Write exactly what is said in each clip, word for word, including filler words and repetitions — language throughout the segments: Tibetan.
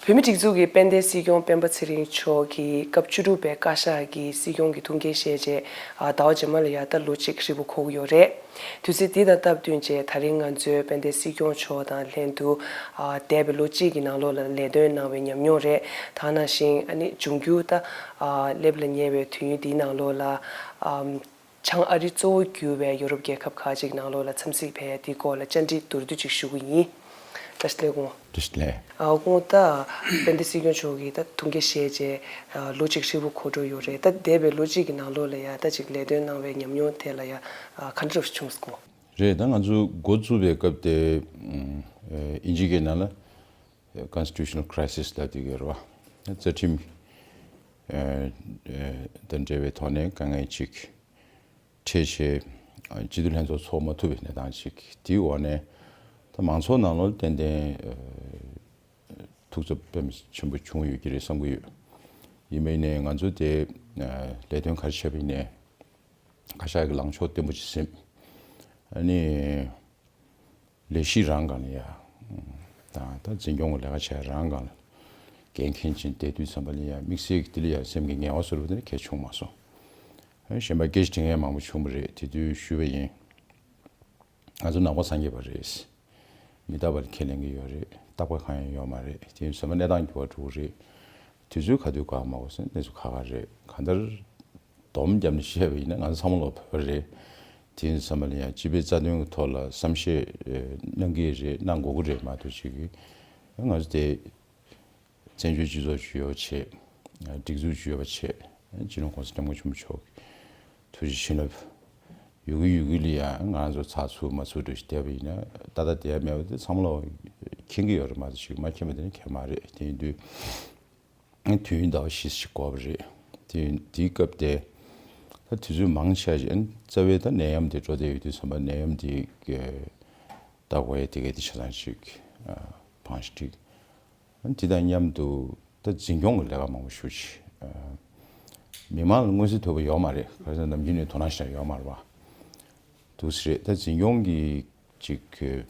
བོད་མིའི་སྒྲིག་འཛུགས་ཀྱི་དཔལ་ལྡན་སྲིད་སྐྱོང་སྤེན་པ་ཚེ་རིང་མཆོག་གིས་སྐབས་བཅུ་དྲུག་པའི་བཀའ་ཤག་གི་སྲིད་སྐྱོང་གི་ཐུགས་འགན་བཞེས་རྗེས། ཨ། ཟླ་བ་རྗེས་མ་ལ་ཡ་ད་ལོ་གཅིག་ཧྲིལ་པོ་འཁོར་གྱི་ཡོད་རེད། དུས་ཚོད་འདི་དང་སྟབས་བསྟུན་བྱས་ད་རིང་ང་ཚོའི་དཔལ་ལྡན་སྲིད་སྐྱོང་མཆོག་དང་ལྷན་དུ། ཨ། འདས་པའི་ལོ་གཅིག་གི་ནང་ལོགས་ལ་ལས་དོན་གནང་བའི་ཉམས་མྱོང་རེད། ད་ནང་བཞིན་ཨ་ནི་འབྱུང་འགྱུར་ད། ཨ། སླེབས་ལ་ཉེ་བའི་དུས་ཡུན་འདིའི་ནང་ལོགས་ལ། ཨམ། བྱང་ཨ་རི་གཙོ་བོ་གྱུར་བའི་ཡོ་རོབ་རྒྱལ་ཁབ་ཁག་ཅིག་ནང་ལོགས་ལ་འཚམས་གཟིགས་ཕེབས་ཡ་དེའི་སྐོར་ལ་བཅར་འདྲི་མདོར་བསྡུས་ཅིག་ཞུ་གི་ཡིན། བཀྲ་ཤིས་བདེ་ལེགས་སྐུ་ངོ། བཀྲ་ཤིས་བདེ་ལེགས། ཨ། སྐུ་ངོ། ད་དཔལ་ལྡན་སྲིད་སྐྱོང་མཆོག་གིས་ད་ཐུགས་འགན་བཞེས་རྗེས། ཨ། ལོ་གཅིག་ཧྲིལ་པོ་འཁོར་འགྲོ་ཡོད་རེད། ད་འདས་པའི་ལོ་གཅིག་གི་ནང་ལོགས་ལ་ཡ་ད་ཅིག་ལས་དོན་གནང་བའི་ཉམས་མྱོང་དེ་ལ་ཡ། ཨ། ག་འདྲ་བྱུང་སོང་སྐུ་ངོ། རེད། ད་ང་ཚོ་འགོ་བཙུགས་པའི་སྐབས་དེ། ཨ། ཨིན་ཇི་སྐད་ནང་ལ། Constitutional Crisis ལབ་དེ་ག་རེད་བ། རྩ་ཁྲིམས། ཨ། ཨ། དང་འབྲེལ་བའི་ཐོག་ནས་དཀའ་ངལ་ཅིག་འཕྲད་བྱས། ཨ། སྤྱི་འཐུས་ལྷན་ཚོགས་ཚོགས་མ་ཐུབ་པའི་གནས་སྟངས་ཅིག་དེའི་འོག་ནས། ད་མང་ཚོགས་ནང་ལོགས་ཏན་ཏན། ཨ། ཐུགས་འཚབ་དཔེ་མི་ཆེན་པོ་བྱུང་ཡོད་ཀྱི་རེད་བསམ་གྱི་ཡོད། ཡིན་པ་ཡིན་ནའི་ང་ཚོ་དེ། ཨ། ལས་དོན་ག་རེ་བྱས་པ་ཡིན་ནའི། བཀའ་ཤག་གི་ལངས་ཕྱོགས་བརྟན་པོ་ཅིག་ཟིན། ཨ་ནི། ལས་གཞི་རང་སྒང་ལ་ཡ། ད་ད་འཛིན་སྐྱོང་གི་ལས་ཀ་བྱེད་རང་སྒང་ལ། འགན་འཁྱེར་ཅིང་བསྡད་དུས་ཙམ་པ་ལ་ཡ་དམིགས་བསལ་གྱི་དེ་ལ་ཡ་སེམས་ཀྱི་ངལ་བ་བཟོ་འདྲ་པོ་དེ་འདྲ་གང་ཡང་བྱུང་མ་སོང་། གཞན་པ་སྐད་ཆ་དྲི་མཁན་མང་པོ་བྱུང་བ་རེད། དེ་དུས་ཞུས་པ་ཡིན། ང་ཚོ་ནང་པ་སངས་རྒྱས་པ་རེད། མི་རྟག་པ་ལ་ཁས་ལེན་གྱི་ཡོད་རེད། རྟག་པ་གང་ཡང་ཡོད་མ་རེད། དེ་ཡིན་ཙང་གནས་སྟངས་འགྱུར་བ་འགྲོ་གི་རེད། དུས་ཚོད་ག་དུས་བཀག་མ་དགོས་ཟེར་གནས་ཚུལ་ཁག་ཁག་རེད། གང་ལྟར། སྡོམ་བརྒྱབ་ནས་བཤད་པ་ཡིན་ན་ང་ཚོ་ཚང་མ་ལོག་བོད་པ་རེད། དེ་ཡིན་ཙང་ལ་ཡང་སྤྱི་པའི་རྩ་དོན་གྱི་ཐོག་ལ་བསམ་ཤེས་གནང་གི་རེད། གནང་དགོས་ཀྱི་རེད་མ་གཏོགས་ཅིག་གིས། ང་ཚོ་དེ་བཙན་བྱོལ་སྤྱི་ཚོགས་ཇུས་ཡོད་བྱེད། སྒྲིག་འཛུགས་ཇུས་ཡོད་བྱེད། སྤྱི་ནོར་༸གོང་ས་༸སྐྱབས་མགོན་ཆེན་པོ་མཆོག་གི་ཐུགས་རྗེ་བྱིན་རླབས་ཡོད་གི་ཡོད་གི་ལ་ཡང་ང་ཚོ་ཚགས་ཚུད་མ་ཚུད་འདྲ་ཞིག་བསྡད་པ་ཡིན་ན། ད་ལྟ་བསྡད་ཡ་མེད་པ་དེ་ཚང་མ་ལོག་མཁྱེན་གྱི་ཡོད་རེད་མ་གཏོགས་ཅིག་མ་མཁྱེན་པ་དེ་ནི་གང་ཡང་མ་རེད། དེ་ཡིན་དུས། དུས་ཡུན་ཟླ་བ་བཞི་ཞིག་འགོར་བ་རེད། དེ་དེའི་སྐབས་དེ། ད་དུས་ཚོད་མང་ཆེ་ཞིག་རྩ་བའི་ད་ནད་ཡམས་དེ་འགྲོ་བསྡད་ཡོད་དུས་ཙམ་པ་ནད་ཡམས་དེ་གི་ད་གོ་ཡ་དེ་གའི་དེ་ཆ་ཚང་ཞིག་བང་ཞིག་བསྒྲིགས། དེ་དང་མཉམ་དུ་ད་འཛིན་སྐྱོང་གི་ལས་ཀ་མང་པོ་ཞུ་ཆེད། མི་མང་ལ་མངོན་གསལ་དོད་པོ་ཡོད་མ་རེད། ག་རེ་ཟེར་ན་ནམ་རྒྱུན་ནས་དོ་སྣང་ཞེ་དྲག་ཡོད་མ་རེད་བ། འདུག་སེ་རེད། ད་འཛིན་སྐྱོང་གི་ཅིག་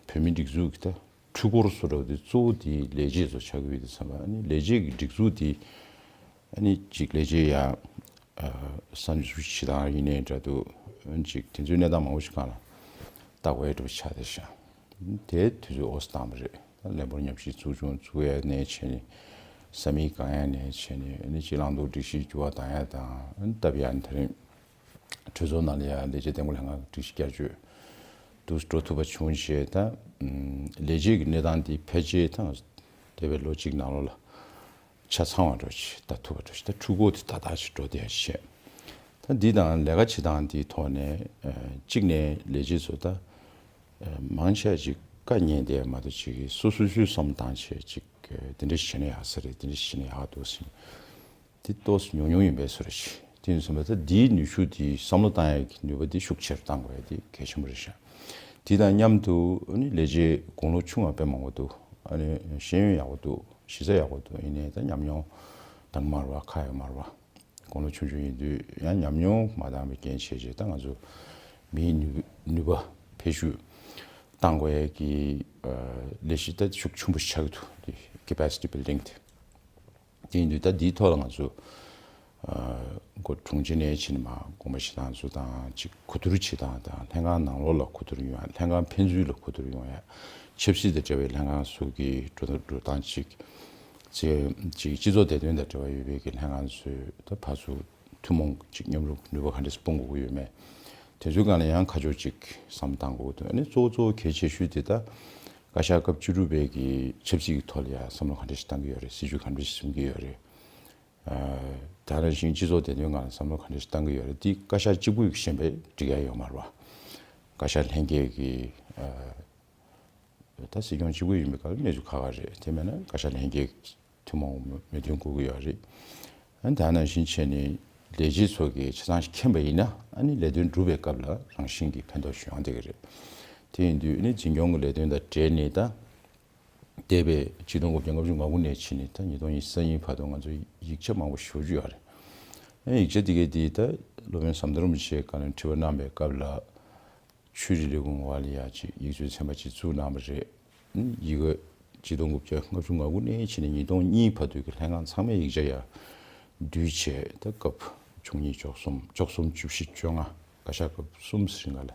བོད་མིའི་སྒྲིག་འཛུགས་ཀྱི་ད་འཕྲུལ་འཁོར་བཟོ་འདྲ་བོ་དེ་གཙོ་བོ་དེ་ལས་བྱེད་ཚོ་ཆགས་ཀྱི་ཡོད་དུས་ཙམ་པ། ཨ་ནི་ལས་བྱེད་ཀྱི་སྒྲིག་འཛུགས་དེ་ཨ་ནི་ཅིག་ལས་བྱེད་ཡ་གསར་འཛུགས་བྱེད་སྟངས་ཡིན་ནའི་འདྲ་འདུག་ཅིག་དེ་ཚོའི་གནས་སྟངས་མང་པོ་ཞིག་སྒང་ལ་ལྟ་དགོས་ཡ་འདྲ་པོ་ཆགས་བསྡད་ཤག་དེ་དུས་ཚོད་ཨོ་ཙམ་བཏང་བ་རེད། ད་ལས་འབོར་ཉམས་ཞིབ་ཚོགས་ཆུང་བཙུགས་ཡ་ནས་བྱས་ནས། ས་མིག་གང་ཡ་ནས་བྱས་ནས། ཨ་ནི་ཅིག་བླང་དོར་སྒྲིག་གཞི་འགྱུར་བ་བཏང་ཡ་དང་། ཨ་ནི་སྟབས་ཡག་ནས་ད་རིང་གྲོས་ཚོགས་ནང་ལ་ཡང་ལས་བྱེད་འདེམས་བསྐོ་ལྷན་ཁང་གི་སྒྲིག་གཞི་བསྐྱར་བཅོས་འདུག་འགྲོ་ཐུབ་པ་བྱུང་རྗེས། ད་ལས་བྱེད་ཀྱི་གནས་སྟངས་འདི་ཕལ་ཆེར་ད་འདས་པའི་ལོ་གཅིག་ནང་ལོགས་ལ་ཆ་ཚང་བ་འདྲ་ཞིག་ལྟ་ཐུབ་པ་འདྲ་ཞིག་ད་འཕྲུལ་འཁོར་དེ་ཏག་ཏག་ཅིག་འགྲོ་བསྡད་ཡ་བྱས། ད་འདི་དང་ལས་ཀ་བྱེད་སྟངས་འདིའི་ཐོག་ནས། ཨ། གཅིག་ནས་ལས་བྱེད་ཚོ་ད་མང་ཆེ་ཅིག་དཀའ་ངལ་འདི་མ་གཏོགས་ཅིག་སོ་སོ་སོའི་བསམ་བློ་བཏང་བྱས་ཅིག་དེ་འདྲ་བྱས་ན་ཡག་ས་རེད། དེ་འདྲ་བྱས་ན་ཡག་འདུག་ཟེར། དེ་ཏོག་ཙམ་ཉུང་ཉུང་ཡིན་པའི་བཟོ་འདྲ་ཞིག་དེ་ཡིན་ཙང་ད་འདིའི་ནུས་ཤུགས་དེ་བསམ་བློ་བཏང་ཡག་གི་ནུས་པ་དེ་ཤུགས་ཆེ་རུ་བཏང་དགོས་ཡ་དེ་གལ་ཆེན་པོ་རེད་ཤག་དེ་དང་མཉམ་དུ་ཨ་ནི་ལས་བྱེད་དགུང་ལོ་ཆུང་བ་དཔེ་མང་པོ་འདུག་ཨ་ནི་ཤེས་ཡོན་ཡག་པོ་འདུག་གཞི་རྩ་ཡག་པོ་འདུག་ཡིན་ནའི་ད་ཉམས་མྱོང་འདང་མ་རུང་བ་ཁ་ཡོད་མ་རུང་བ། དགུང་ལོ་ཆུང་ཆུང་ཡིན་དུས་ཡང་ཉམས་མྱོང་མ་འདང་བའི་རྐྱེན་བྱས་རྗེས། ད་ང་ཚོ་མིའི་ནུས་ནུས་པ་འཕེལ་ཤུགས་གཏང་དགོས་ཡ་གི། ཨ། ལས་གཞི་ད་ཤུགས་ཆེན་པོ་ཞིག་ཆགས་ཀྱི་འདུག་དེ་capacity building དེ། དེ་ཡིན་དུས་ད་འདིའི་ཐོག་ལ་ང་ཚོ། ཨ། འགོ་དྲུང་ཆེ་ནས་ཕྱིན་མ་དགོངས་པ་བཞེས་སྟངས་ཚོ་དང་ཅིག་གོ་བསྡུར་བྱེད་སྟངས་དང་། ལྷན་ཁང་ནང་ལོགས་ལ་གོ་བསྡུར་ཡོང་ཡ། ལྷན་ཁང་ཕན་ཚུན་ལ་གོ་བསྡུར་ཡོང་ཡ། ཆབ་སྲིད་དང་འབྲེལ་བའི་ལྷན་ཁང་སོགས་ཀྱི་འགྲོ་འགྲོ་སྟངས་ཅིག་ཅེས་ཅིག་སྤྱི་ཚོགས་བདེ་དོན་དང་འབྲེལ་བ་ཡོད་པའི་གི་ལྷན་ཁང་ཚོས་ད་ཕར་ཚུར་ཐུན་མོང་ཅིག་མཉམ་རུབ་ནུས་པ་ག་འདྲས་སྤུངས་དགོས་ཀྱི་ཡོད་མེད། དེ་ཚོའི་སྒང་ལ་ཡང་ཁ་ཕྱོགས་ཅིག་བསམ་བློ་གཏང་དགོས་ཀྱི་འདུག་ཨ་ནི་གཙོ་བོ་གཙོ་བོ་གལ་ཆེ་ཤོས་དེ་ད་བཀའ་ཤག་སྐབས་བཅུ་དྲུག་པའི་གི་ཆབ་སྲིད་ཀྱི་ཐོག་ལ་ཡང་བསམ་བློ་ག་འདྲས་ཤིག་གཏང་གི་ཡོད་རེད། སྲིད་བྱུས་ག་འདྲས་ཤིག་འཛིན་གྱི་ཡོད་རེད། ཨ། དེ་ནང་བཞིན་སྤྱི་ཚོགས་བདེ་དོན་སྒང་ལ་བསམ་བློ་ག་འདྲས་ཤིག་གཏང་གི་ཡོད་རེད། འདི་བཀའ་ཤག་གཅིག་པུས་གཞན་པས་འགྲིག་ཡ་ཡོད་མ་རེད་བ། བཀའ་ཤག་ལྷན་རྒྱས་ཀྱི། ཨ། ད་སྲིད་སྐྱོང་གཅིག་པུ་ཡིན་པའི་སྐབས་ལ་གནས་ཚུལ་ཁག་ཁག་རེད། དེ་མེད་ན་བཀའ་ཤག་ལྷན་རྒྱས་ཐུན་མོང་མོས་མཐུན་དགོས་ཀྱི་ཡོད་རེད། ཨ་ནི་ད་ནང་བཞིན་བྱས་ནས་ལས་བྱེད་ཚོ་གིས་ཆ་ཚང་ཞིག་མཁྱེན་པ་ཡིན་ན། ཨ་ནི་ལས་དོན་སྒྲུབ་པའི་སྐབས་ལ་རང་བཞིན་གྱིས་ཕན་ཐོགས་ཤིག་ཡོང་བསྡད་ཀྱི་རེད། དེ་ཡིན་དུས་ཨ་ནི་འཛིན་སྐྱོང་གི་ལས་དོན་དང་འབྲེལ་ནས་ད། འདས་པའི་ཆིག་སྟོང་དགུ་བརྒྱ་ལྔ་བཅུ་ང་དགུ་ནས་ཕྱིན་ནས་ད་ཉིས་སྟོང་ཉི་ཤུ་རྩ་གཉིས་བར་དུ་ང་ཚོ་ཡིག་ཆ་མང་པོ་ཞེ་པོ་ཅིག་ཡོད་རེད། ཨ་ནི་ཡིག་ཆ་དེ་གའི་དེ་ད་སློབ་དཔོན་ཟམ་གདོང་རིན་པོ་ཆེའི་སྒང་ལ་དྲི་བ་གནང་བའི་སྐབས་ལ། ཆོས་རིག་ལས་ཁུངས་འོག་ལ་ཡ་ཅིག་ཡིག་མཛོད་ཚན་པ་ཅིག་བཙུགས་གནང་བ་རེད། ཡི་གེ་ ཆིག་སྟོང་དགུ་བརྒྱ་ལྔ་བཅུ་ང་དགུ་ནས་བྱས་ནས་ཉིས་སྟོང་གཉིས་བར་དུ་གི་ལྷན་ཁང་ཚང་མའི་ཡིག་ཆ་ཡར་བསྡུས་བྱས། ད་སྐབས་བཅུ་གཉིས་བཅུ་གསུམ་བཅུ་གསུམ་བཅུ་བཞི་བཅོ་ལྔ་བཀའ་ཤག་སྐབས་གསུམ་རིང་ལ་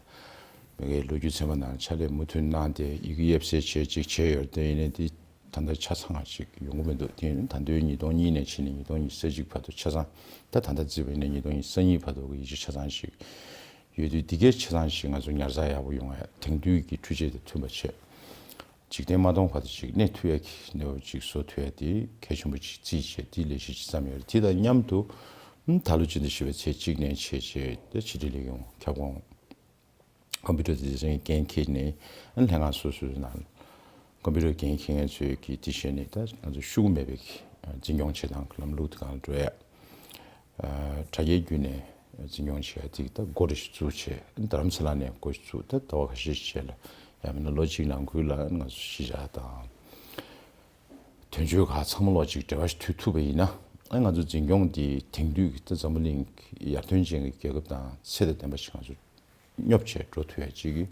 མི་སྒེར་ལོ་རྒྱུས་ཚན་པ་ནང་ཕྱག་ལས་མུ་མཐུད་གནང་སྟེ་ཡི་གེ་ཡིབ་སེ་བྱས་ཅིག་བྱས་ཡོད་རེད། དེ་ཡིན་ནའི་འདི་ད་ལྟ་ཆ་ཚང་བ་ཅིག་ཡོང་གི་མི་འདུག་དེ་ཡིན་ད་དུང་ཉིས་སྟོང་གཉིས་ནས་བྱས་ནས་ཉིས་སྟོང་ཉི་ཤུ་རྩ་གཅིག་བར་དུ་ཆ་ཚང་། ད་ད་ལྟ་བརྩིས་པ་ཡིན་ན་ཉིས་སྟོང་ཉི་ཤུ་རྩ་གཉིས་བར་དུ་གི་ཡིག་ཆ་ཆ་ཚང་ཞིག་ཡོད་དུས། འདི་གའི་ཆ་ཚང་ཞིག་ང་ཚོ་ཉར་ཚགས་ཡག་པོ་ཡོང་ཡ་དེང་དུས་ཀྱི་འཕྲུལ་ཆས་དང་མཐུན་པ་བྱས། འཇིག་རྟེན་མ་སྟོངས་བར་དུ་ཅིག་གནས་ཐུབ་ཡ་གི་གནས་བབ་ཅིག་བཟོ་ཐུབ་ཡ་དེ་གལ་ཆེན་པོ་ཅིག་བརྩིས་བྱས། དེའི་ལས་གཞི་ཅིག་བརྩམས་ཡོད་རེད། དེ་དང་མཉམ་དུ་ད་ལོ་སྤྱི་ཟླ་བཞི་པའི་ཚེས་གཅིག་ནས་བྱས་བྱས་ད་ཕྱི་དྲིལ་ལས་ཁུངས་ཁྱབ་ཁོངས་ཀམ་པུ་ཊར་དེ་ཚོའི་འགན་འཁྱེར་ནས་ལྷན་ཁང་སོ་སོའི་ནང་ཀམ་པུ་ཊར་འགན་འཁྱེར་མཁན་ཚོས་ཀྱིས་དེ་བྱས་ནས་ད་ང་ཚོ་ཤུགས་མེད་པའི་འཛིན་སྐྱོང་བྱེད་སྟངས་ཀྱི་ལམ་ལུགས་དེ་སྒང་འགྲོ་ཡ། དྲ་རྒྱའི་བརྒྱུད་ནས་འཛིན་སྐྱོང་བྱེད་ཡ་དེ་ད་འགོ་འདྲ་ཞིག་བཙུགས་བྱས། རྡ་རམ་ས་ལ་ནས་འགོ་ཞིག་བཙུགས། ད་ཟླ་བ་ཁ་ཤས་ཤིག་རྗེས་ལ་ཡང་མིན་ན་ལོ་གཅིག་ནང་ཁུལ་ལ་ང་ཚོ་གཞིས་ཆགས་དང་དོན་གཅོད་ཁག་ཚང་མ་ལོག་ཅིག་འབྲེལ་བ་ཞིག་མཐུད་ཐུབ་པ་ཡིན་ན། ཨ་ང་ཚོ་འཛིན་སྐྱོང་འདི་དེང་དུས་ཀྱི་ད་འཛམ་བུ་གླིང་གི་ཡར་ཐོན་ཅན་གྱི་རྒྱལ་ཁབ་དང་ཚད་དང་ལྡན་པ་ཞིག་ང་ཚོ་སྙོབ་བྱས་འགྲོ་ཐུབ་ཡ་ཅིག་གི་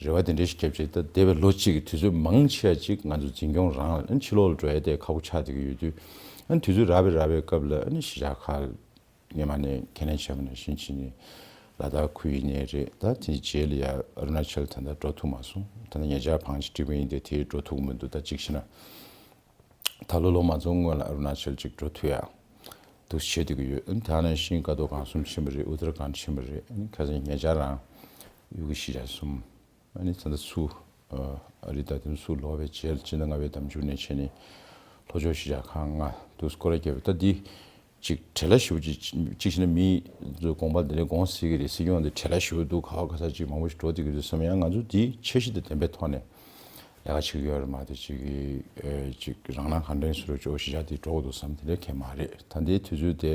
རེ་བ་དེ་འདྲ་ཞིག་བརྒྱབ་བྱས། ད་འདས་པའི་ལོ་གཅིག་གི་དུས་ཚོད་མང་ཆེ་བ་ཅིག་ང་ཚོ་འཛིན་སྐྱོང་རང་ཨ་ཕྱི་ལོགས་ལ་འགྲོ་ཡ་དེ་ཁག་པོ་ཆགས་བསྡད་ཀྱི་ཡོད་དུས། ཨ་དུས་ཚོད་རག་པའི་རག་པའི་སྐབས་ལ་ཨ་ནི་གཞིས་ཆགས་ཁག་སྔོན་མ་ནས་ཁས་ལེན་བྱས་པ་ནང་བཞིན་བྱས་ནས་ལ་དྭགས་ཁུལ་ཡིན་ནའི་རེད། ད་དེའི་རྗེས་ལ་ཡ་ཨ་རུ་ན་ཅལ་ད་ལྟ་འགྲོ་ཐུབ་མ་སོང་། ད་ལྟ་ཉེ་ཆར་བང་ཅིག་བསྒྲིགས་པ་ཡིན་ཏེ་དེ་འགྲོ་ཐུབ་ཀྱི་མི་འདུག་ད་གཅིག་བྱས་ན། ད་ལོ་ལོ་མ་རྫོགས་སྔོན་ལ་ཨ་རུ་ན་ཅལ་ཅིག་འགྲོ་ཐུབ་ཡ་འདུག་བྱེད་བསྡད་ཀྱི་ཡོད། ཨ་ནི་དེ་ནང་བཞིན་ཀ་དོ་སྒང་གསུམ་ཕྱིན་པ་རེད། ཨུ་ཏར་ཁཱན་ཕྱིན་པ་རེད། ཨ་ནི་ཁ་སང་ཉེ་ཆར་རང་ཡུལ་གྱི་གཞིས་ཆགས་གསུམ། ཨ་ནི་ད་ལྟ་ཚུར་ཨ་རི་དང་དེ་ཚུར་ལོག་པའི་རྗེས་ལ་སྤྱི་ཟླ་ལྔ་པའི་ཟླ་མཇུག་ནས་བྱས་ནས་ལྷོ་ཕྱོགས་གཞིས་ཆགས་ཁག་ལྔ་འདུག་སྐོར་ར་བརྒྱབ་པ། ད་འདི་ཅིག་བྲེལ་བ་ཞེ་པོ་ཅིག་ཅིག་བྱས་ན་མི་ཚོས་དགོངས་པ་འདི་འདྲའི་དགོངས་སྲིད་ཀྱི་རེད། སྲིད་སྐྱོང་འདི་བྲེལ་བ་ཞེ་པོ་འདུག་ག་བ་ག་ས་ཅིག་མང་པོ་ཞིག་འགྲོ་བསྡད་ཀྱི་འདུག་བསམ་ཡང་། ང་ཚོ་འདི་འཆར་གཞི་དང་ལྡན་པའི་ཐོག་ནས་ལས་ཀ་བྱེད་ཀྱི་ཡོད་རེད་མ་གཏོགས་ཅིག་གི་ཨེ་ཅིག་རང་སྣང་གང་དྲན་བཟོ་འདྲ་ཅིག་གཞིས་ཆགས་འདི་འགྲོ་དགོས་འདུག་བསམ་དེ་འདྲ་གང་ཡང་མ་རེད། ད་ལྟའི་དུས་ཚོད་དེ་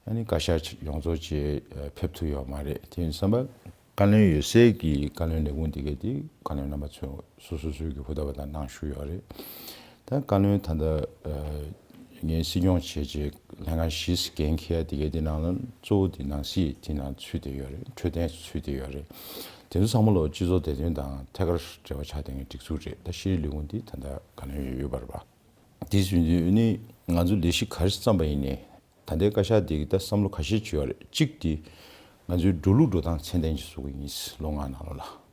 ཨ་ནི་བཀའ་ཤག་ཡོངས་རྫོགས་ཅིག་ཨེ་ཕེབས་ཐུབ་ཡོད་མ་རེད། དེ་ཡིན་བསམ་པ། བཀའ་བློན་ཡོད་སའི་གི་བཀའ་བློན་ལས་ཁུངས་དེ་གའི་དེ་བཀའ་བློན་རྣམ་པ་ཚོས་སོ་སོ་སོའི་གི་ཧུར་ཐག་པ་དང་གནང་བཞུགས་ཡོད་རེད། ད་བཀའ་བློན་ད་ལྟ་ཨ་ངས་སྲིད་སྐྱོང་བྱས་རྗེས་ལྷན་ཁང་བཞི་འགན་འཁྱེར་ཡ་དེ་གའི་དེ་ནང་ལ་གཙོ་བོ་དེ་ནང་སྲིད་དེ་ནང་ཚུད་བསྡད་ཡོད་རེད། འཕྲོད་བསྟེན་ཚུད་བསྡད་ཡོད་རེད། དེ་ཚོ་ཚང་མ་ལོ་སྤྱི་ཚོགས་བདེ་དོན་དང་ཐད་ཀར་འབྲེལ་བ་ཆགས་བསྡད་མཁན་སྒྲིག་འཛུགས་རེད། ད་ཤེས་རིག་ལས་ཁུངས་དེ་ད་ལྟ་བཀའ་བློན་ཡོད་ཡོད་པ་རེད་པ། དེ་བཟོས་དུས་ནི་ང་ཚོ་ལས་གཞི་ག་རེ་བརྩམས་པ་ཡིན་ནའི། ད་ལྟའི་བཀའ་ཤག་འདི་གི་ད་བསམ་བློ་ཁ་ཤས་ཅིག་ཡོད་རེད། གཅིག་དེ་ང་ཚོའི་འགྲོ་ལུགས་འགྲོ་སྟངས་ཚད་ལྡན་ཅིག་བཟོ་དགོས་ཡིན། ལོ་ལྔ་ནང་ལོགས་ལ།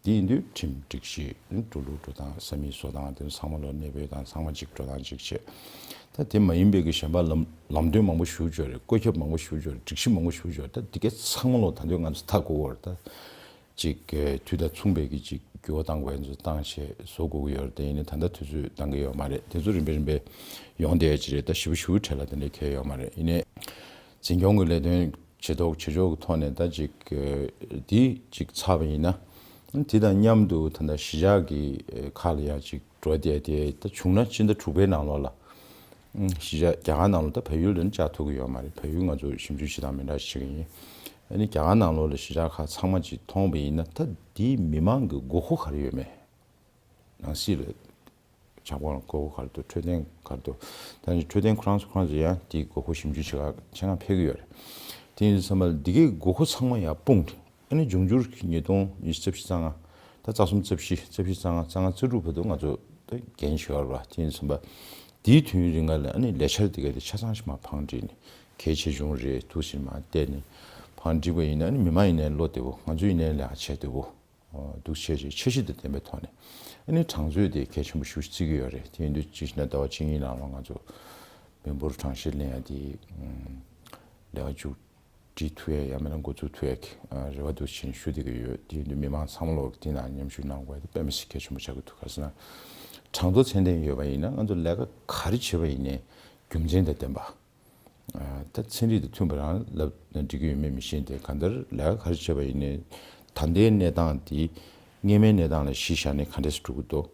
དེ་ཡིན་དུས་ཁྲིམས་སྒྲིག་གཞི་འགྲོ་ལུགས་འགྲོ་སྟངས་ས་མིག་བཟོ་སྟངས་དེ་ཚང་མ་ལོ་གནས་སྤོས་དང་ཚང་མ་གཅིག་འགྲོ་སྟངས་གཅིག་བྱས། ད་དེ་མ་ཡིན་པའི་གི་གཞན་པ་ལམ་ལམ་སྟོན་མང་པོ་ཞེ་པོ་ཅིག་ཡོད་རེད། བཀོད་ཁྱབ་མང་པོ་ཞེ་པོ་ཅིག་ཡོད་རེད། སྒྲིག་གཞི་མང་པོ་ཞེ་པོ་ཅིག་ཡོད་རེད། ད་དེ་ག་ཚང་མ་ལོ་ད་དུང་ང་ཚོ་ལྟ་དགོས་ཀྱི་ཡོད་རེད། ད། ཅིག་གི་དུས་དང་མཚུངས་པའི་གི་ཅིག་འགྱུར་བ་གཏང་དགོས་ཡ་ཚོ་བཏང་བྱས་བཟོ་དགོས་ཀྱི་ཡོད་རེད། དེ་ཡིན་ནའི་ད་ལྟ་དུས་ཚོད་འདང་གི་ཡོད་མ་རེད། དེ་ཚོ་རིམ་པས་རིམ་པས་ཡོང་བསྡད་ཡ་ཅིག་རེད། ད་ཞེ་པོ་ཞེ་པོ་བྲེལ་བ་དེ་འདྲ་གང་ཡང་ཡོད་མ་རེད། ཡིན་ནའི་འཛིན་སྐྱོང་གི་ལས་དོན་བྱེད་ཐོག་བྱེད་ཕྱོགས་ཀྱི་ཐོག་ནས་ད་ཅིག་གི་འདི་ཅིག་ཚར་བ་ཡིན་ན། དེ་དང་མཉམ་དུ་ད་ལྟ་གཞིས་ཆགས་ཀྱི་ཁག་ལ་ཡ་ཅིག་འགྲོ་བསྡད་དེ། ད་བྱུང་ན་སྤྱི་ཟླ་དྲུག་པའི་ནང་ལོགས་ལ། ཨང་། གཞིས་ཆགས་རྒྱ་གར་ནང་ལ་ད་བལ་ཡུལ་ལ་ནི་བཅར་ཐུབ་ཀྱི་ཡོད་མ་རེད། བལ་ཡུལ་ང་ཚོ་ཞིབ་འཇུག་བྱེད་སྟངས་མི་འདྲ་ཞིག་ཡིན། ཨ་ནི་རྒྱ་གར་ནང་ལོགས་ལ་གཞིས་ཆགས་ཁག་ཚང་མ་ཅིག་མཐོང་བ་ཡིན་ན། ད་འདིའི་མི་མང་གི་དགོས་མཁོ་ག་རེ་ཡོད་མེད། ནང་སྲིད་ལ་ཆགས་པ་ལ་དགོས་མཁོ་ག་རེ་འདུག་འཕྲོད་བསྟེན་ག་རེ་འདུག་ད་ནི་འཕྲོད་བསྟེན་ཁོ་རང་ཚོ་ཁོ་རང་ཚོ་ཡང་འདིའི་དགོས་མཁོ་ཞིབ་འཇུག་བྱེད་ག་ཆེད་མངགས་ཕེབས་ཀྱི་ཡོད་རེད། དེ་ཡིན་དུས་ཙམ་པ་ལ་འདི་གའི་དགོས་མཁོ་ཚང་མ་ཡར་སྤུངས་ཏེ། ཨ་ནི་འབྱུང་འགྱུར་གྱི་ཉིས་སྟོང་ཉི་ཤུ་རྩ་བཞི་རྩ་ལྔ། ད་རྩ་གསུམ་རྩ་བཞི་རྩ་བཞི་རྩ་ལྔ་རྩ་ལྔ་རྩ་དྲུག་བར་དུ་ང་ཚོ་ད་འགན་བཞེས་ཡོད་རེད་པ། དེ་ཡིན་ཙམ་པ་དེའི་དུས་ཡུན་རིང་ལ་ཨ་ནི་ལས་འཆར་དེ་ག་དེ་ཆ་ཚང་ཞིག་མར་བང་བསྒྲིགས་ནས། གལ་ཆེ་ཆུང་རེད་འདུག་ཟེར་མར་བལྟས་ནས་བང་བསྒྲིགས་པ་ཡིན་ན། ཨ་ནི་མི་མང་ཡིན་ནའི་བློ་བདེ་པོ། ང་ཚོ་ཡིན་ནའི་ལས་ཀ་བྱེད་བདེ་པོ་འདུག་བྱས་བྱས་འཆར་གཞི་དང་ལྡན་པའི་ཐོག་ནས། ཨ་ནི་གྲངས་མཛོད་དེ་གལ་ཆེན་པོ་ཞེ་པོ་ཅིག་བརྩི་གི་ཡོད་རེད། དེ་ཡིན་དུས་གཅིག་བྱས་ན་ཟླ་བ་གཅིག་གཉིས་ནང་ལ་ང་ཚོ་མི་འབོར་གྲངས་བཤེར་ལེན་ཡ་དེ་ལས་ཀ་མཇུག་སྒྲིལ་ཐུབ་ཡ་ཡང་མིན་ན་འགོ་འཛུགས་ཐུབ་ཡ་གི་རེ་བ་འདུག་ཟེར་ནས་ཞུ་བསྡད་ཀྱི་ཡོད། དེ་ཡིན་དུས་མི་མང་ཚང་མ་ལོག་དེ་ནང་མཉམ་ཞུགས་གནང་དགོས་ཡ་དེ་དཔེ་མི་སྲིད་གལ་ཆེན་པོ་ཆགས་ཀྱི་འདུག་ག་རེ་ཟེར་ན། གྲངས་ཐོ་ཚད་ལྡན་ཡོད་པ་ཡིན་ན་ང་ཚོ་ལས་ཀ་ག་རེ་བྱེད་པ་ཡིན་ནའི་རྒྱུ་མཚན་དང་ལྡན་པ། ཨ། ད་ཚན་རིག་དང་མཐུན་པ་རང་ལབ་ན་འགྲིག་གི་ཡོད་མེད་མི་ཤེས། དེ་གང་ལྟར་ལས་ཀ་ག་རེ་བྱས་པ་ཡིན་ནའི་ད་ལྟའི་གནས་སྟངས་དེ་སྔོན་མའི་གནས་སྟངས་ལ་གཞི་བཞག་ནས་ག་འདྲས་སེ་འགྲོ་གི་འདུག་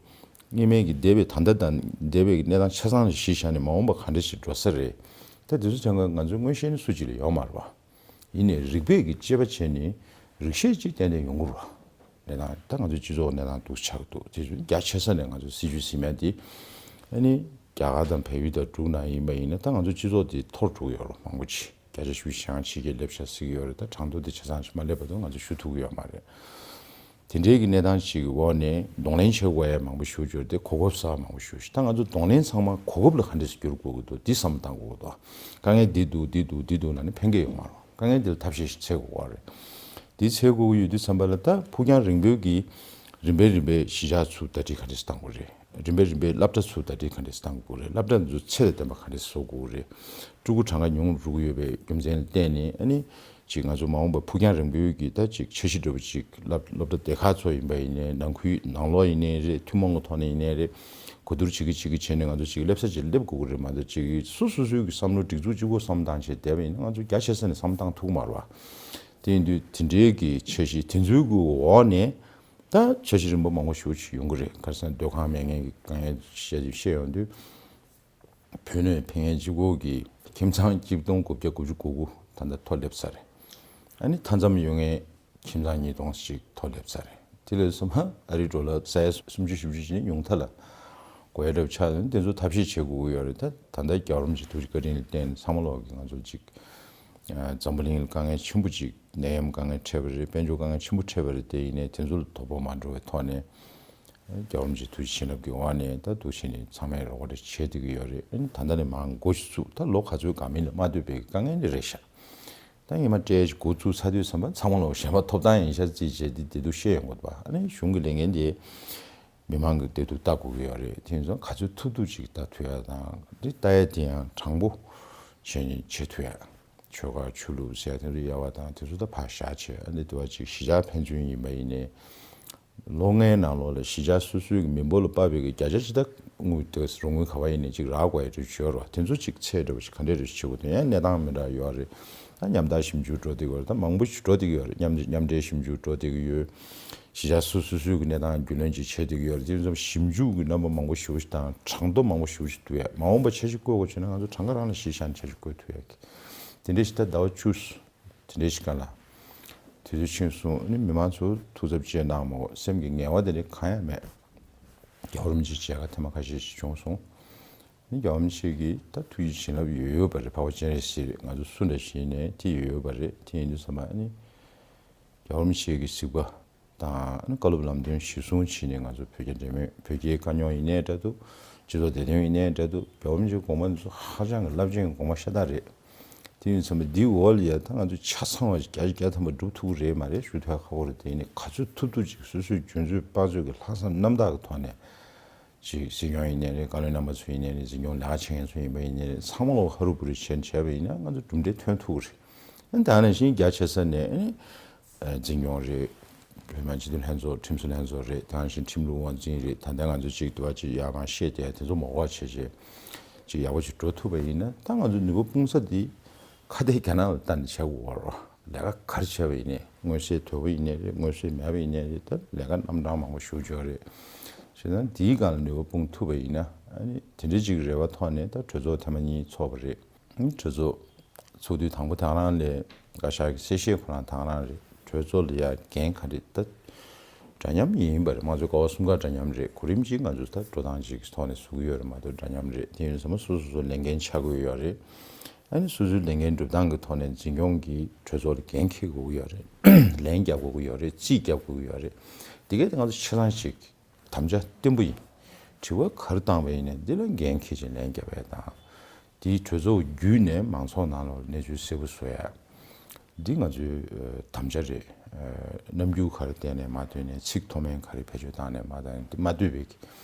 སྔོན་མའི་གི་འདས་པའི་ད་ལྟ་དང་འདས་པའི་གི་གནས་སྟངས་ཆ་ཚང་ལ་གཞི་བཞག་ནས་མ་འོངས་པ་ག་འདྲས་སེ་འགྲོ་ས་རེད། ད་དེ་ཚོ་ཐད་ཀར་ང་ཚོའི་མངོན་ཤེས་ནི་སུ་གཅིག་ལ་ཡོད་མ་རེད་པ། ཡིན་ནའི་རིག་པས་ཀྱི་དཔྱད་པ་བྱས་ནས་རིགས་ཤེས་ཅིག་ཏན་ཏན་ཡོང་གི་རེད་པ། གནས་སྟངས་ད་ང་ཚོའི་སྤྱི་ཚོགས་གནས་སྟངས་འདུག་ཆགས་འདུག་དེ་ཚོ་རྒྱ་ཆེ་ས་ནས་ང་ཚོ་སྲིད་ཇུས་ཟིན་མེད་དེ། ཨ་ནི་རྒྱ་གར་དང་བལ་ཡུལ་དང་འབྲུག་ནང་ཡིན་པ་ཡིན་ན་ད་ང་ཚོ་སྤྱི་ཚོགས་དེ་འཐོར་འགྲོ་གི་ཡོད་རེད། མང་པོ་ཅིག་བརྒྱ་ཆ་བཞི་བཅུ་ཞེ་ལྔ་ཕྱི་རྒྱལ་སླེབས་ཤག་ཟེར་གྱི་ཡོད་རེད། ད་གྲངས་ཐོ་དེ་ཆ་ཚང་ཞིག་མ་སླེབས་བར་དུ་ང་ཚོ་ཞུ་ཐུབ་ཀྱི་ཡོད་མ་རེད། དེ་འདྲའི་གི་གནས་སྟངས་ཤིག་གི་འོག་ནས་གདོང་ལེན་བྱེད་དགོས་ཡ་མང་པོ་ཞིག་ཡོད་དེ། གོ་སྐབས་གསར་པ་མང་པོ་ཞིག་ཞིག་ད་ང་ཚོ་གདོང་ལེན་ཚང་མ་གོ་སྐབས་ལ་ག་འདྲས་སེ་བསྒྱུར་དགོས་ཀྱི་འདུག་འདི་བསམ་བློ་བཏང་དགོས་ཀྱི་འདུག་དཀའ་ངལ་འདི་འདུག་འདི་འདུག་འདི་འདུག་ལབ་ནས་ཕན་གྱི་ཡོད་མ་རེད། དཀའ་ངལ་འདི་ལ་ཐབས་ཤེས་ཤིག་འཚོལ་དགོས་པ་རེད། འདི་འཚོལ་དགོས་ཀྱི་ཡོད་དུས་ཙམ་པ་ལ། ད་ཕུགས་རྒྱང་རིང་པོའི་གི་རིམ་པས་རིམ་པས་གཞིས་ཆགས་ཚུར་ཟླ་སྒྲིལ་ག་འདྲས་སེ་བཏང་དགོས་རེད། རིམ་པས་རིམ་པས་སློབ་གྲྭ་ཚུར་ཟླ་སྒྲིལ་ག་འདྲས་སེ་བཏང་དགོས་རེད། སློབ་གྲྭ་འདི་ཚོ་ཚད་དང་ལྡན་པ་ག་འདྲས་སེ་བཟོ་དགོས་རེད། ཕྲུ་གུ་གྲངས་ཀ་ཉུང་རུ་འགྲོ་གི་ཡོད་པའི་རྒྱུ་མཚན་ལ་བརྟེན་ནས། ཨ་ནི་ཅིག་ང་ཚོ་མ་འོངས་པར་ཕུགས་རྒྱང་རིང་པོའི་གི་ད་ཅིག་འཆར་གཞི་འདྲ་པོ་ཅིག་སློབ་སློབ་གྲྭ་སྡེ་ཁག་ཚོ་ཡིན་པ་ཡིན་ནའི། ནང་ཁུལ་ནང་ལོགས་ཡིན་ནའི་རེད། ཐུན་མོང་གི་ཐོག་ནས་ཡིན་ནའི་རེད། གོ་བསྡུར་བྱེད་ཀྱི་བྱེད་ཀྱི་བྱས་ནས་ང་ཚོ་ཅིག་སླེབས་ས་ཅིག་སླེབས་དགོས་ཀྱི་རེད་མ་གཏོགས། ཅིག་སོ་སོ་སོའི་གི་བསམ་བློ་སྒྲིག་འཛུགས་གཅིག་པོ་བསམ་བློ་བཏང་བྱས་བསྡད་པ་ཡིན་ན། ང་ཚོ་རྒྱ་ཆེ་ས་ནས་བསམ་བློ་བཏང་ཐུབ་ཀྱི་མ་རེད་པ། དེ་ཡིན་དུས་དེ་འདྲའི་གི་འཆར་གཞི་དེ་ཚོའི་གི་འོག་ནས་ད་འཆར་གཞི་རིམ་པ་མང་པོ་ཞེ་པོ་ཅིག་ཡོང་གི་རེད། ཁ་སང་སྡོད་ཁང་མེད་མཁན་གྱི་དཀའ་ངལ་བཤད་དུས་བཤད་ཡོང་དུས། བོད་ནས་ཕེབས་མཁན་གཅིག་པོ་གི་ཁྱིམ་ཚང་གཅིག་སྟོང་དགུ་བརྒྱ་དགུ་བཅུ་གོ་དགུ་ད་ལྟ་ཐོ་སླེབས་ཚར་རེད། ཨ་ནི་མཐའ་མཚམས་ཡོད་མཁན་ཁྱིམ་ཚང་ཉིས་སྟོང་ཅིག་ཐོ་སླེབས་ཚར་རེད། དེ་ལས་སོང་ཙང་ཨ་རིའི་ཌོ་ལར་ས་ཡ་སུམ་ཅུ་བཞི་བཅུ་ཅིག་ཉུང་མཐའ་ལ་དགོས་ཡ་འདྲ་པོ་ཆགས་ཡོད། དེ་ཚོ་ཐབས་ཤེས་བྱེད་དགོས་ཀྱི་ཡོད་རེད། ད་ད་ལྟ་རྒྱལ་བ་རིན་པོ་ཆེའི་ཐུགས་རྗེ་བཀའ་དྲིན་ལ་བརྟེན་ནས་ཚང་མ་ལོག་གི་ང་ཚོ་ཅིག་འཛམ་བུ་གླིང་ལ་དཀའ་ངལ་ཆེན་པོ་ཅིག་ནད་ཡམས་དཀའ་ངལ་འཕྲད་པ་རེད། དཔལ་འབྱོར་དཀའ་ངལ་ཆེན་པོ་འཕྲད་པ་རེད། དེ་ཡིན་ནའི་དེ་ཚོ་ལ་དོ་ཕོག་མ་འགྲོ་བའི་ཐོག་ནས། རྒྱལ་བ་རིན་པོ་ཆེའི་ཐུགས་རྗེ་བྱིན་རླབས་ཀྱི་འོག་ནས་ད་འདུག་བྱས་ནས་ཚང་མས་རོགས་པ་རེ་བྱེད་བསྡད་ཀྱི་ཡོད་རེད། ཨ་ནི་ད་ལྟ་ནས་མར་འགོ་ཞིག་བཙུགས། ད་ལོ་ག་ཚོད་འགག་མིན་ལ་མ་ལྟོས་པའི་དཀའ་ངལ་འདི་རེད་ཤག་ད་ངས་མར་སྤྲད་འགོ་བཙུགས་ཚར་དུས་ཙམ་པ་ཚང་མ་ལོག་གཞན་པ་ཐོབ་ཐང་ཡིན་ཤག་ཅེས་བྱས་ཏེ་བདེ་སྡུག་བཤད་ཡོང་གི་འདུག་པ། ཨ་ནི་གཞུང་གི་ལས་འགན་དེ་མི་མང་གི་བདེ་སྡུག་ལྟ་དགོས་ཀྱི་ཡོད་རེད། དེ་ཡིན་ཙང་ག་ཚོད་ཐུབ་ཐུབ་ཅིག་ལྟ་ཐུབ་ཡ་དང་། འདི་ལྟ་ཡ་དེ་ཡང་དྲང་པོ་བྱས་ནས་བྱེད་ཐུབ་ཡ། ཆོལ་ཁ་ཆོས་ལུགས་ཟེར་ཡ་དེ་ཚོ་ཡལ་བ་དང་དེ་ཚོ་ད་ཕར་བཞག་བྱས། ཨ་ནི་དེ་བ་ཅིག་གཞིས་ཆགས་ཕན་ཚུན་ཡིན་པ་ཡིན་ནའི། ལོ་ལྔའི་ནང་ལོགས་ལ་གཞིས་ཆགས་སོ་སོའི་གི་མི་འབོར་ལ་དཔག་པའི་གི་བརྒྱ་ཆ་ཇི་ལྟར་དངུལ་དེ་རོགས་དངུལ་ག་པར་ཡིན་ནའི་ཅིག་རག་དགོས་ཡ་འདྲ་ཅིག་ཡོད་རེད་པ། དེ་ཚོ་ཅིག་ཚད་འདྲ་པོ་ཞིག་ག་འདྲ་འདྲ་ཞིག་བྱེད་དགོས་དོན་ཡང་གནས་སྟངས་མི་འདྲ་ཡོད་རེད། ད་མཉམ་ཐར་ཞིབ་འཇུག་འགྲོ་བསྡད་ཀྱི་ཡོད་རེད། ད་མང་པོ་ཞིག་འགྲོ་བསྡད་ཀྱི་ཡོད་རེད། མཉམ་མཉམ་འབྲེལ་ཞིབ་འཇུག་འགྲོ་བསྡད་ཀྱི་ཡོད། གཞིས་ཆགས་སོ་སོ་སོའི་གི་གནས་སྟངས་རྒྱུས་ལོན་ཅིག་བྱེད་བསྡད་ཀྱི་ཡོད་རེད། དེ་ཚོ་ཞིབ་འཇུག་གི་རྣམ་པ་མང་པོ་ཞེ་པོ་ཞིག་དང་གྲངས་ཐོ་མང་པོ་ཞེ་པོ་ཞིག་བསྡུ་ཡ། མ་འོངས་པ་འཆར་གཞི་བཀོད་དགོས་བྱུང་ན་ང་ཚོ་གྲངས་ཀ་རང་ལ་གཞི་བཞག་ནས་འཆར་གཞི་བཀོད་ཐུབ་ཡ་གི། དེ་འདྲ་ཞིག་ད་ཟླ་བ་བཅུ། དེ་འདྲའི་ཞིག་ག་ལ། དུས་ཚོད་ཕྱིན་སོང་། ཨ་ནི་མི་མང་ཚོ་ཐུགས་འཚབ་བྱས་གནང་མོ། སེམས་ཀྱི་ངལ་བ་དེ་འདྲ་གང་ཡང་མེད། རྒྱལ་བ་རིན་པོ་ཆེ་མཇལ་ཁ་ཐེངས་མ་ཁ་ཤས་ཤིག་བྱུང་སོང་། ཨ་ནི་རྒྱལ་བ་རིན་པོ་ཆེ་གི་ད་ཐུགས་ཀྱི་བྱིན་རླབས་ཡོད་ཡོད་པ་རེད། འཕགས་པ་སྤྱན་རས་གཟིགས་རེད། ང་ཚོ་སུ་འདྲ་ཞིག་ཡིན་ནའི་དེ་ཡོད་ཡོད་པ་རེད། དེ་ཡིན་དུས་ཙམ་པ་ཨ་ནི་རྒྱལ་བ་རིན་པོ་ཆེ་གི་གཟིགས་པ་དང་། ཨ་ནི་བཀའ་སློབ་ལམ་སྟོན་གཞིར་བཟུང་བྱས་ནས་ང་ཚོ་བོད་རྒྱ་འབྲེལ་མོལ། བོད་རྒྱའི་དཀའ་རྙོག་ཡིན་ནའི་འདྲ་འདུག་སྤྱི་ཚོགས་བདེ་དོན་ཡིན་ནའི་འདྲ་འདུག་རྒྱལ་བ་རིན་པོ་ཆེའི་དགོངས་པ་འདི་ཚོ་ཧ་ཅང་གི་རླབས་ཆེན་གྱི་དགོངས་པ་ཤ་སྟག་རེད། དེ་ཡིན་ཙང་འདིའི་འོག་ལ་ཡ་ད་ང་ཚོ་ཆ་ཚང་བ་ཞིག་བརྒྱ་ཆ་བརྒྱ་ཐམ་པ་སྒྲུབ་ཐུབ་ཀྱི་རེད་མ་རེད་ཞུ་ཐུབ་ཡ་ཁག་པོ་རེད། དེ་ཡིན་ནའི་ག་ཚོད་ཐུབ་ཐུབ་ཅིག་སོ་སོའི་འཇོན་ཚོད་དཔག་ཚོད་ཀྱི་ལྷག་བསམ་རྣམ་དག་གི་ཐོག་ནས་ཅིག་སྲིད་སྐྱོང་ཡིན་ནའི་རེད། བཀའ་བློན་རྣམ་པ་ཚོ་ཡིན་ནའི་རེད། འཛིན་སྐྱོང་ལས་ཀ་བྱེད་མཁན་ཚོ་ཡིན་པ་ཡིན་ནའི་རེད། ཚང་མ་ལོག་ཧ་རུ་བུ་རུ་བྱས་བྱས་པ་ཡིན་ན་ང་ཚོ་གྲུབ་འབྲས་ཐོན་ཐུབ་ཀྱི་རེད། ཨ་ནི་དེ་ནང་བཞིན་རྒྱ་ཆེ་ས་ནས་ཨ་ནི་འཛིན་སྐྱོང་རེད། མི་དམངས་སྤྱི་འཐུས་ལྷན་ཚོགས་ཁྲིམས་བཟོ་ལྷན་ཚོགས་རེད། དེ་ནང་བཞིན་ཁྲིམས་ལུགས་དབང་འཛིན་རེད། ད་ལྟ་ང་ཚོ་ཅིག་འདུག་བ་ཅིག་ཡར་མར་བཤད་བསྡད་དེ་ཚོ་མ་དགོས་པ་བྱས་བྱས་ཅིག་ཡག་པོ་ཅིག་འགྲོ་ཐུབ་པ་ཡིན་ན། ད་ང་ཚོ་ནུས་པ་སྤུངས་ས་འདི་ཁ་གཏད་རྒྱ་ནག་ལ་ལྟ་ནས་བྱ་དགོས་པ་རེད། ལས་ཀ་ག་རེ་བྱས་པ་ཡིན་ནའི། མངོན་གསལ་དོད་པོ་ཡིན་ནའི་རེད། མངོན་གསལ་མེད་པ་ཡིན་ནའི་རེད། ད་ལས་ཀ་རྣམ་གྲངས་མང་པོ་ཞེ་པོ་ཅིག་ཡོད་རེད། བྱས་ཙང་འདིའི་སྒང་ལ་ནུས་པ་སྤུངས་ཐུབ་པ་ཡིན་ན། ཨ་ནི་དེ་འདྲའི་ཅིག་རེ་བ་ཐོག་ནས་ད་གྲོས་ཚོགས་ཐེངས་མ་གཉིས་ཚོགས་པ་རེད། གྲོས་ཚོགས་ཚོགས་དུས་དང་པོ་དེ་ག་རང་ལ་བཀའ་ཤག་གི་གསལ་བཤད་ཁོ་རང་དེ་ག་རང་རེད། གྲོས་ཚོགས་ལ་ཡ་འགན་ག་རེ། ད་འདྲ་མཉམ་ཡིན་པ་རེད། དམངས་གཙོའི་ཀ་བ་གསུམ་ཀ་འདྲ་མཉམ་རེད། གོ་རིམ་གཅིག་ང་ཚོ་ད་འགྲོ་སྟངས་གཅིག་གི་ཐོག་ནས་བཟོ་གི་ཡོད་རེད་མ་གཏོགས། འདྲ་མཉམ་རེད། དེ་ཡིན་ཙང་སོ་སོ་སོ་ལས་འགན་ཆགས་ཀྱི་ཡོད་རེད། ཨ་ནི་སོ་སོའི་ལས་འགན་སྒྲུབ་སྟངས་ཀྱི་ཐོག་ནས་འཛིན་སྐྱོང་གིས་གྲོས་ཚོགས་ལ་འགན་འཁྱེར་དགོས་ཀྱི་ཡོད་རེད། ལན་རྒྱབ་དགོས་ཀྱི་ཡོད་རེད། རྩིས་རྒྱབ་དགོས་ཀྱི་ཡོད་རེད། དེ་གས་དེ་ང་ཚོ་ཆ་ཚང་ཞིག་དམ་བཅའ་བརྟན་པོ་ཡིན། དྲི་བ་ག་རེ་བཏང་བ་ཡིན་ནའི་འདི་ལ་འགན་འཁྱེར་བྱས་ལན་རྒྱབ་ཡ་དང་། དེའི་གྲོས་ཚོགས་བརྒྱུད་ནས་མང་ཚོགས་ནང་ལོགས་གནས་ཚུལ་གསལ་པོ་བཟོ་ཡ། འདི་ང་ཚོའི་ཨ་དམ་བཅའ་རེད། ཨ་རྣམ་འགྱུར་ག་རེ་བསྟན་ནས་མ་བསྟན་ནས། ཚིག་མཐོ་དམན་ག་རེ་བེད་སྤྱོད་བཏང་ནས་མ་བཏང་ནས། འདི་མ་ལྟོས་པའི་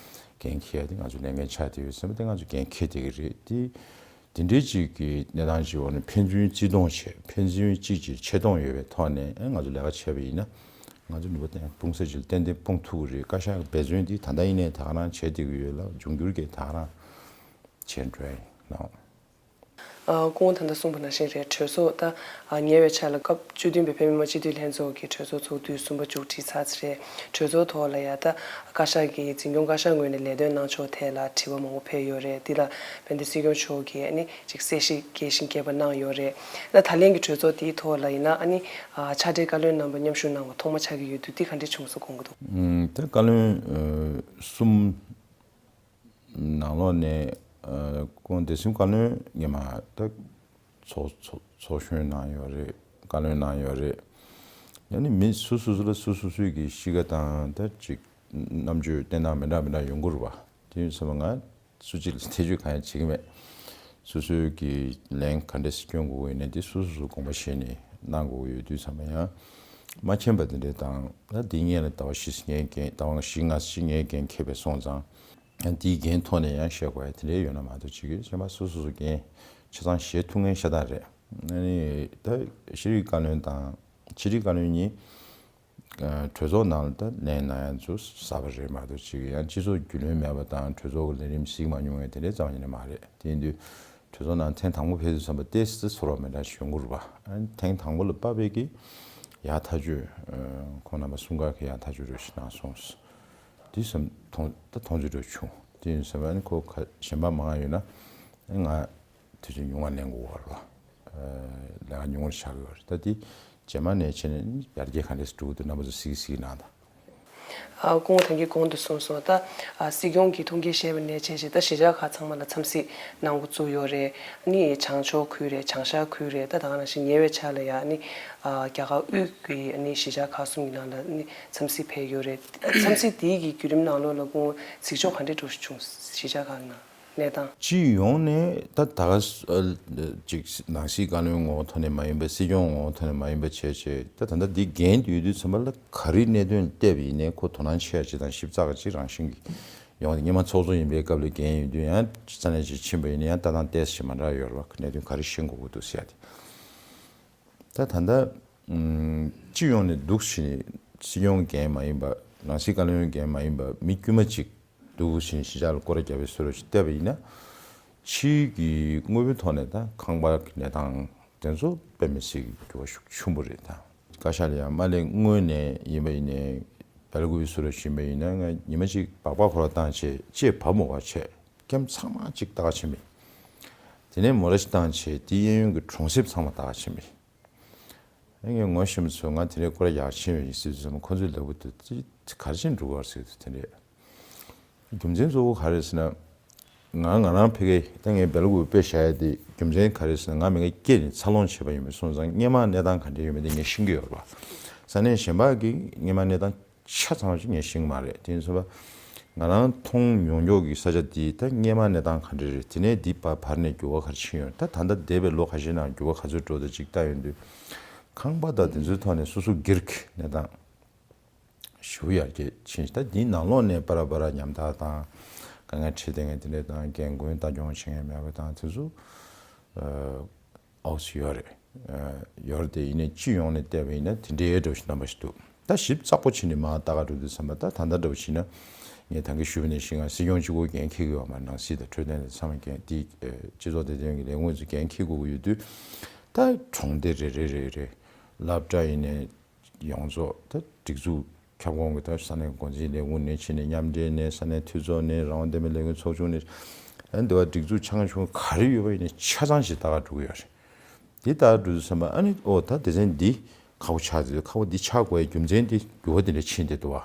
འགན་འཁྱེར་ཡ་འདི་ང་ཚོའི་ལས་འགན་ཆགས་བསྡད་ཡོད་ཟེར་བ་འདི་ང་ཚོ་འགན་འཁྱེར་བསྡད་ཀྱི་རེད། འདི་དེ་འདྲའི་ཅིག་གི་གནས་སྟངས་ཅིག་འོག་ནས་ཕན་ཚུན་བརྩི་མཐོང་བྱས། ཕན་ཚུན་གཅིག་གཅིག་ཆེ་མཐོང་ཡོད་པའི་ཐོག་ནས་ཨེ་ང་ཚོ་ལས་ཀ་བྱས་པ་ཡིན་ན། ང་ཚོ་ནུས་པ་ཏན་སྤུངས་ས་ཅིག་ལ་ཏན་ཏན་སྤུངས་ཐུབ་ཀྱི་རེད། བཀའ་ཤག་གི་འབད་བརྩོན་འདི་ད་ལྟ་ཡིན་ནའི་ད་ག་རང་བྱས་བསྡད་ཀྱི་ཡོད་ལ། འབྱུང་འགྱུར་གྱི་ད་ག་རང་བྱས་འགྲོ་ཡ་ཡིན་ནོ། ཨ་སྐུ་ངོ་ད་ལྟ་གསུངས་པ་ནང་བཞིན་རེད། གྲོས་ཚོགས་ད་ཨ་ཉེ་བའི་ཆར་ལ་སྐབས་བཅུ་བདུན་པའི་བོད་མི་མང་སྤྱི་འཐུས་ལྷན་ཚོགས་ཀྱི་གྲོས་ཚོགས་ཚོགས་དུས་གསུམ་པ་མཇུག་སྒྲིལ་ཚར་ཚར་རེད། གྲོས་ཚོགས་ཐོག་ལ་ཡ་ད་བཀའ་ཤག་གིས་འཛིན་སྐྱོང་བཀའ་ཤག་ངོས་ནས་ལས་དོན་གནང་ཕྱོགས་ཐད་ལ་དྲི་བ་མང་པོ་ཕེབས་ཡོད་རེད། འདི་ལ་དཔལ་ལྡན་སྲིད་སྐྱོང་མཆོག་གིས་ཨ་ནི་ཅིག་གསལ་བཤད་རྒྱས་ཤིང་རྒྱས་པ་གནང་ཡོད་རེད། ད་ད་ལན་གྱི་གྲོས་ཚོགས་འདིའི་ཐོག་ལ་ཡིན་ན་ཨ་ནི་ཨ་ཕྱག་སྦྲེལ་བཀའ་བློན་རྣམ་པ་མཉམ་ཞུགས་གནང་བ་ཐོག་མ་ཆགས་ཀྱི་ཡོད་དུས་འདི་ག་འདྲས་བྱུང་སོང་དགོངས་ཀྱི་འདུག་ཨུམ། ད་བཀའ་བློན་ཨ་གསུམ་ནང་ལོགས་ནས་ཨ་སྐུ་ངོ་བདེ་སྲུང་བཀའ་བློན་སྔོན་མ་ད་ཚོགས་ཚོགས་ཚོགས་གཞོན་གནང་ཡོད་རེད། བཀའ་བློན་གནང་ཡོད་རེད། ཡང་ནི་མི་སུ་སུ་སུ་ལ་སུ་སུ་སུའི་གི་གཤིས་ཀ་དང་ད་ཅིག་རྣམ་དཔྱོད་བསྟན་སྟངས་མི་འདྲ་མི་འདྲ་ཡོང་གི་རེད་བ། དེ་ཡིན་ཙང་ང་སུ་གཅིག་ལ་ཐེ་བྱུས་གང་ཡང་བྱེད་ཀྱི་མེད། སོ་སོའི་གི་ལན་ག་འདྲ་སེ་སྐྱོན་དགོས་ཀྱི་ཡོད་ནའི་དེ་སོ་སོ་སོ་དགོངས་པ་བཞེས་ནས་གནང་དགོས་ཀྱི་ཡོད་དུས་ཙམ་པ་ཡང་མ་མཁྱེན་པ་དེ་འདྲས་དང་། ད་འདི་སྔོན་ལ་ཟླ་བ་བཞི་ངའི་འགན་ཟླ་བ་བཞི་ལྔ་ཞིག་ངའི་འགན་འཁྱེར་བའི་སོང་ཙང་། ཡང་དེའི་འགན་ཐོག་ནས་ཡང་བཤད་དགོས་ཡ་དེ་འདྲའི་ཡོད་ན་མ་གཏོགས་ཅིག་གིས་གཞན་པ་སོ་སོ་སོ་འགན་ཆ་ཚང་བཞེས་ཐུབ་མཁན་ཤ་སྟག་རེད། ཨ་ནི་ད་ཤེས་རིག་བཀའ་བློན་དང་ཕྱི་དྲིལ་བཀའ་བློན་གཉིས་གྲོས་ཚོགས་ནང་ལ་ད་ལན་གནང་ཡ་ཚོ་གསར་པ་རེད་མ་གཏོགས་ཅིག་ཡང་སྤྱི་ཚོགས་རྒྱུས་ལོན་མེད་པ་དང་གྲོས་ཚོགས་ཀྱི་ལས་རིམ་གཟིགས་མ་མྱོང་བའི་དེ་འདྲའི་ཙམ་ཡིན་ནི་མ་རེད། དེ་ཡིན་དུས་གྲོས་ཚོགས་ནང་ཐེངས་དང་པོ་ཕེབས་དུས་ཙམ་པ་ཏོག་ཙམ་ཚོར་བ་མི་འདྲ་ཞིག་ཡོང་གི་རེད་པ། ཨ་ནི་ཐེངས་དང་པོ་ལ་དཔག་པའི་གི་ཡག་ཐག་ཆོད་ཁོང་རྣམ་པ་གསུམ་ཀ་གི་ཡག་ཐག་ཆོད་རེ་ཞིག་གནང་སོང་། དེ་བསམ་མཐོང་ད་མཐོང་ཚུལ་འདྲ་བྱུང་། དེ་ཡིན་ཙང་ཨ་ནི་ཁོ་ཁ་གཞན་པ་མང་ཡོད་ན་ང་དུས་ཚོད་ཉུང་བ་ལེན་དགོས་པ་རེད་བ། ལས་ཀ་ཉུང་བར་ཆགས་ཀྱི་ཡོད་རེད། ད་དེ་རྗེས་མ་ནས་བྱས་ནས་ཡར་རྒྱས་ག་འདྲས་སེ་འགྲོ་གི་འདུག་རྣམ་པ་ཚོ་གཟིགས་གཟིགས་གནང་དང་། ཨ་སྐུ་ངོ་ད་གིན་གོང་དུ་གསུངས་སོང་། ད་ཨ་སྲིད་སྐྱོང་གི་ཐུགས་འགན་བཞེས་པ་ནས་བྱས་བྱས་ད་གཞིས་ཆགས་ཁག་ཚང་མ་ལ་འཚམས་གཟིགས་གནང་འགོ་བཙུགས་ཡོད་རེད། ཨ་ནི་བྱང་ཕྱོགས་ཁུལ་རེད། བྱང་ཤར་ཁུལ་རེད། ད་ད་ག་ནང་བཞིན་ཉེ་བའི་ཆར་ལ་ཡ་ཨ་ནི་ཨ་རྒྱ་གར་དབུས་ཀྱི་ཨ་ནི་གཞིས་ཆགས་ཁག་གསུམ་གྱི་ནང་ལ་ཨ་ནི་འཚམས་གཟིགས་ཕེབས་ཡོད་རེད། འཚམས་གཟིགས་དེའི་གི་བརྒྱུད་རིམ་ནང་ལོགས་ལ་སྐུ་ངོ་གཟིགས་ཕྱོགས་ག་འདྲས་འདྲ་བྱུང་། གཞིས་ཆགས་ཁག་ནང་གནས་སྟངས། སྤྱི་ཡོངས་ནས་ད་ད་ག་ཨ་ཅིག་ནང་སྲིད་བཀའ་བློན་ངོ་བོ་ཐོག་ནས་མ་ཡིན་པ། སྲིད་སྐྱོང་ངོ་བོ་ཐོག་ནས་མ་ཡིན་པ་བྱས་བྱས་ད་ད་ལྟ་འདི་འགན་ཡོད་དུས་ཙམ་པ་ལ་ག་རེ་གནད་དོན་བལྟས་པ་ཡིན་ནའི་ཁོ་དོ་སྣང་ཆེ་ཡ་ཅིག་དང་ཞིབ་ཚགས་ཅིག་རང་བཞིན་གྱི་ཡོང་། སྔོན་མ་ཚོགས་གཙོ་ཡིན་པའི་སྐབས་ལ་འགན་ཡོད་དུས་ཡང་ས་གནས་ཅིག་ཕྱིན་པ་ཡིན་ན་ཡང་ལྟ་སྟངས་ཏོག་ཙམ་མ་འདྲ་ཡོད་རེད་བ། གནད་དོན་ག་རེ་ཤེས་དགོས་ཀྱི་འདུག་ཟེར་ཡ་དེ། ད་ད་ལྟ་ཨམ་སྤྱི་ཡོངས་ནས་འདུག་བྱས་ནས་སྲིད་སྐྱོང་འགན་མ་ཡིན་པ། ནང་སྲིད་བཀའ་བློན་འགན་མ་ཡིན་པ་མི་དཀྱུས་མ་ཅིག་འདུག་བྱས་ནས་གཞིས་ཆགས་ལ་སྐོར་ར་བརྒྱབ་པའི་བཟོ་འདྲ་ཞིག་བལྟས་པ་ཡིན་ན། ཕྱིའི་གི་དངོས་པོའི་ཐོག་ནས་ད་ཁང་པ་གི་གནས་སྟངས་དེ་ཚོ་དཔེ་མི་སྲིད་ཀྱི་འགྱུར་བ་ཤུགས་ཆེན་པོ་རེད། ད་བཀའ་ཤག་ལ་ཡང་མ་སླེབས་སྔོན་ནས་ཡིན་པ་ཡིན་ནའི་སྦེལ་ཀོབ་བཟོ་འདྲ་ཞིག་ཡིན་པ་ཡིན་ན་ང་ཉི་མ་གཅིག་སྦག་སྦག་ཁོ་ར་བཏང་བྱས་ཅེས་བབས་མོ་བ་བྱས་ཁྱིམ་ཚང་མ་གཅིག་ལྟ་ག་ཕྱིན་པ་ཡིན། དེ་ནས་མོ་ར་ཞིག་བཏང་བྱས་དེ་གཡས་གཡོན་གྱི་གྲོང་གསེབ་ཚང་མ་ལྟ་ག་ཕྱིན་པ་ཡིན། ཨ་ངས་ངོ་ཤེས་པ་ཚོས་ང་དེ་འདྲའི་སྐོར་ར་ཡག་ཕྱིན་པ་ཡིན་ཟེར་དུས་ཙམ་ཁོ་ཚོས་ལབ་ཀྱི་འདུག་དེ་ག་རེ་བྱས་ནས་འགྲོ་གི་ཡོད་རེད་ཟེར་གྱི་འདུག་དེ་འདྲས། རྒྱུ་མཚན་གཙོ་བོ་ག་རེ་ཟེར་ན། ང་ང་རང་ཕ་གི་ད་ངས་སྦེལ་ཀོབ་དཔེ་བཞག་ཡ་དེ་རྒྱུ་མཚན་ག་རེ་ཟེར་ན། ང་མི་ང་སྐྱེས་ནས་འཚར་ལོངས་བྱས་པ་ཡིན་པ་སོང་ཙང་སྔོན་མ་གནས་སྟངས་ག་འདྲ་ཡོད་མེད་དེ་ངས་ཤེས་ཀྱི་ཡོད་རེད་བ། ས་གནས་གཞན་པ་གི་སྔོན་མ་གནས་སྟངས་ཆ་ཚང་ཞིག་ངས་ཤེས་ཀྱི་མ་རེད། དེ་ཡིན་ཙང་ང་རང་མཐོང་མྱོང་མྱོང་གི་ས་ཆ་དེ་ད་སྔོན་མ་གནས་སྟངས་ག་འདྲ་རེད། དེ་ནས་འདི་བར་བར་ནས་འགྱུར་བ་ག་རེ་ཕྱིན་ཡོད། ད་ད་ལྟ་འདས་པའི་ལོ་ཁ་ཤས་ནང་འགྱུར་བ་ག་ཚོད་འགྲོ་འདུག་ཅིག་ལྟ་ཡོང་དུས་ཁང་པ་དང་དེ་ཚོའི་ཐོག་ནས་སོ་སོ་སྒེར་གྱི་གནས་སྟངས་ཞེ་པོ་ཡར་རྒྱས་ཕྱིན། ད་འདིའི་ནང་ལོགས་ནས་པ་ར་པ་ར་ཉམ་ཐག་དང་དཀའ་ངལ་འཕྲད་བསྡད་མཁན་དེ་འདྲ་དང་རྒན་རྒོན་ལྟ་སྐྱོང་བྱེད་མཁན་མེད་པ་དང་དེ་ཚོ་ཨ་ཨའུ་ཚོ་ཡོད་རེད། ཨ་ཡོད་རེད་དེ་ཡིན་ནའི་སྤྱི་ཡོངས་ནས་བལྟས་པ་ཡིན་ན་དེ་འདྲའི་འདྲ་བོ་ཞིག་རྣམ་པ་ཞིག་འདུག་ད་ཞིབ་ཚགས་པོ་བྱས་ནས་མར་ལྟ་ག་འགྲོ་དུས་ཙམ་པ་ད་ད་ལྟ་འདྲ་བོ་བྱས་ན་ངས་ད་གིན་ཞུས་པ་ནང་བཞིན་ང་སྲིད་སྐྱོང་གཅིག་པོ་འགན་འཁྱེར་གྱི་ཡོད་མ་རེད། ནང་སྲིད་དང་འཕྲོད་བསྟེན་དང་ཚང་མ་འགན་དེ་ཨ་སྤྱི་ཚོགས་བདེ་དོན་གྱི་ལས་ཁུངས་ཚོ་འགན་འཁྱེར་དགོས་ཀྱི་ཡོད་དུས། ད་གྲོང་སྡེ་རེ་རེ་རེ་རེ་སློབ་གྲྭ་ཡིན་ནའི་ཡོངས་རྫོགས་ད་སྒྲིག་འཛུགས་ཁྱབ་ཁོངས་ཀྱི་ད་ས་གནས་འགོ་འཛིན་ལས་ཁུངས་ནས་བྱས་ནས་མཉམ་འབྲེལ་ནས་ས་གནས་འཐུས་ཚོགས་ནས་རང་དབང་བདེན་པའི་ལས་འགུལ་ཚོགས་ཆུང་ནས་ཨ་འདི་བ་སྒྲིག་འཛུགས་ཆ་ཚང་ཆུང་ག་རེ་ཡོད་པ་ཡིན་ནའི་ཆ་ཚང་ཞིག་ལྟ་ག་འགྲོ་གི་ཡོད་རེད། འདི་ལྟ་ག་འགྲོ་དུས་ཙམ་པ་ཨ་ནི་ཨོ་ད་སྡེ་ཚན་འདི་ཁག་པོ་ཆགས་འདུག་ཁག་པོ་འདི་ཆགས་དགོས་ཡའི་རྒྱུ་མཚན་འདི་འགྱུར་བ་འདི་འདྲ་ཕྱིན་བསྡད་འདུག་བ།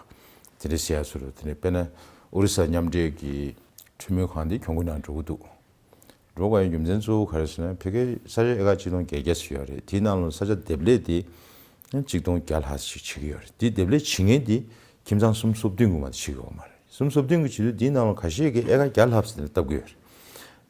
དེ་འདྲ་ཟེར་ཡ་ཚོ་རེད། དེ་ནས་དཔེར་ན་ཨོ་རི་ས་མཉམ་འབྲེལ་གྱི་འཕྲུལ་མོལ་ཁང་འདི་གྱོང་གུན་ནང་འགྲོ་གི་འདུག་འགྲོ་དགོས་ཡའི་རྒྱུ་མཚན་གཙོ་བོ་ག་རེ་ཟེར་ན་ཕ་གིའི་ས་ཆ་ཨེ་ཀར་གཅིག་སྟོང་བརྒྱད་བརྒྱ་ཙམ་ཡོད་རེད། དེའི་ནང་ལ་ས་ཆ་འདེབས་ལས་དེ་གཅིག་སྟོང་བརྒྱ་ལྷག་ཙམ་ཞིག་བྱེད་ཀྱི་ཡོད་རེད། དེ་འདེབས་ལས་བྱེད་མཁན་དེ་ཁྱིམ་ཚང་སུམ་ཅུ་སོ་བདུན་གྱི་མ་གཏོགས་བྱེད་ཀྱི་ཡོད་མ་རེད། སུམ་ཅུ་སོ་བདུན་གྱི་བྱེད་དུས་དེའི་ནང་ལ་ཁ་ཤས་ཀྱིས་ཨེ་ཀར་བརྒྱ་ལྷག་ཙམ་དེ་བཏབ་ཀྱི་ཡོད་རེད།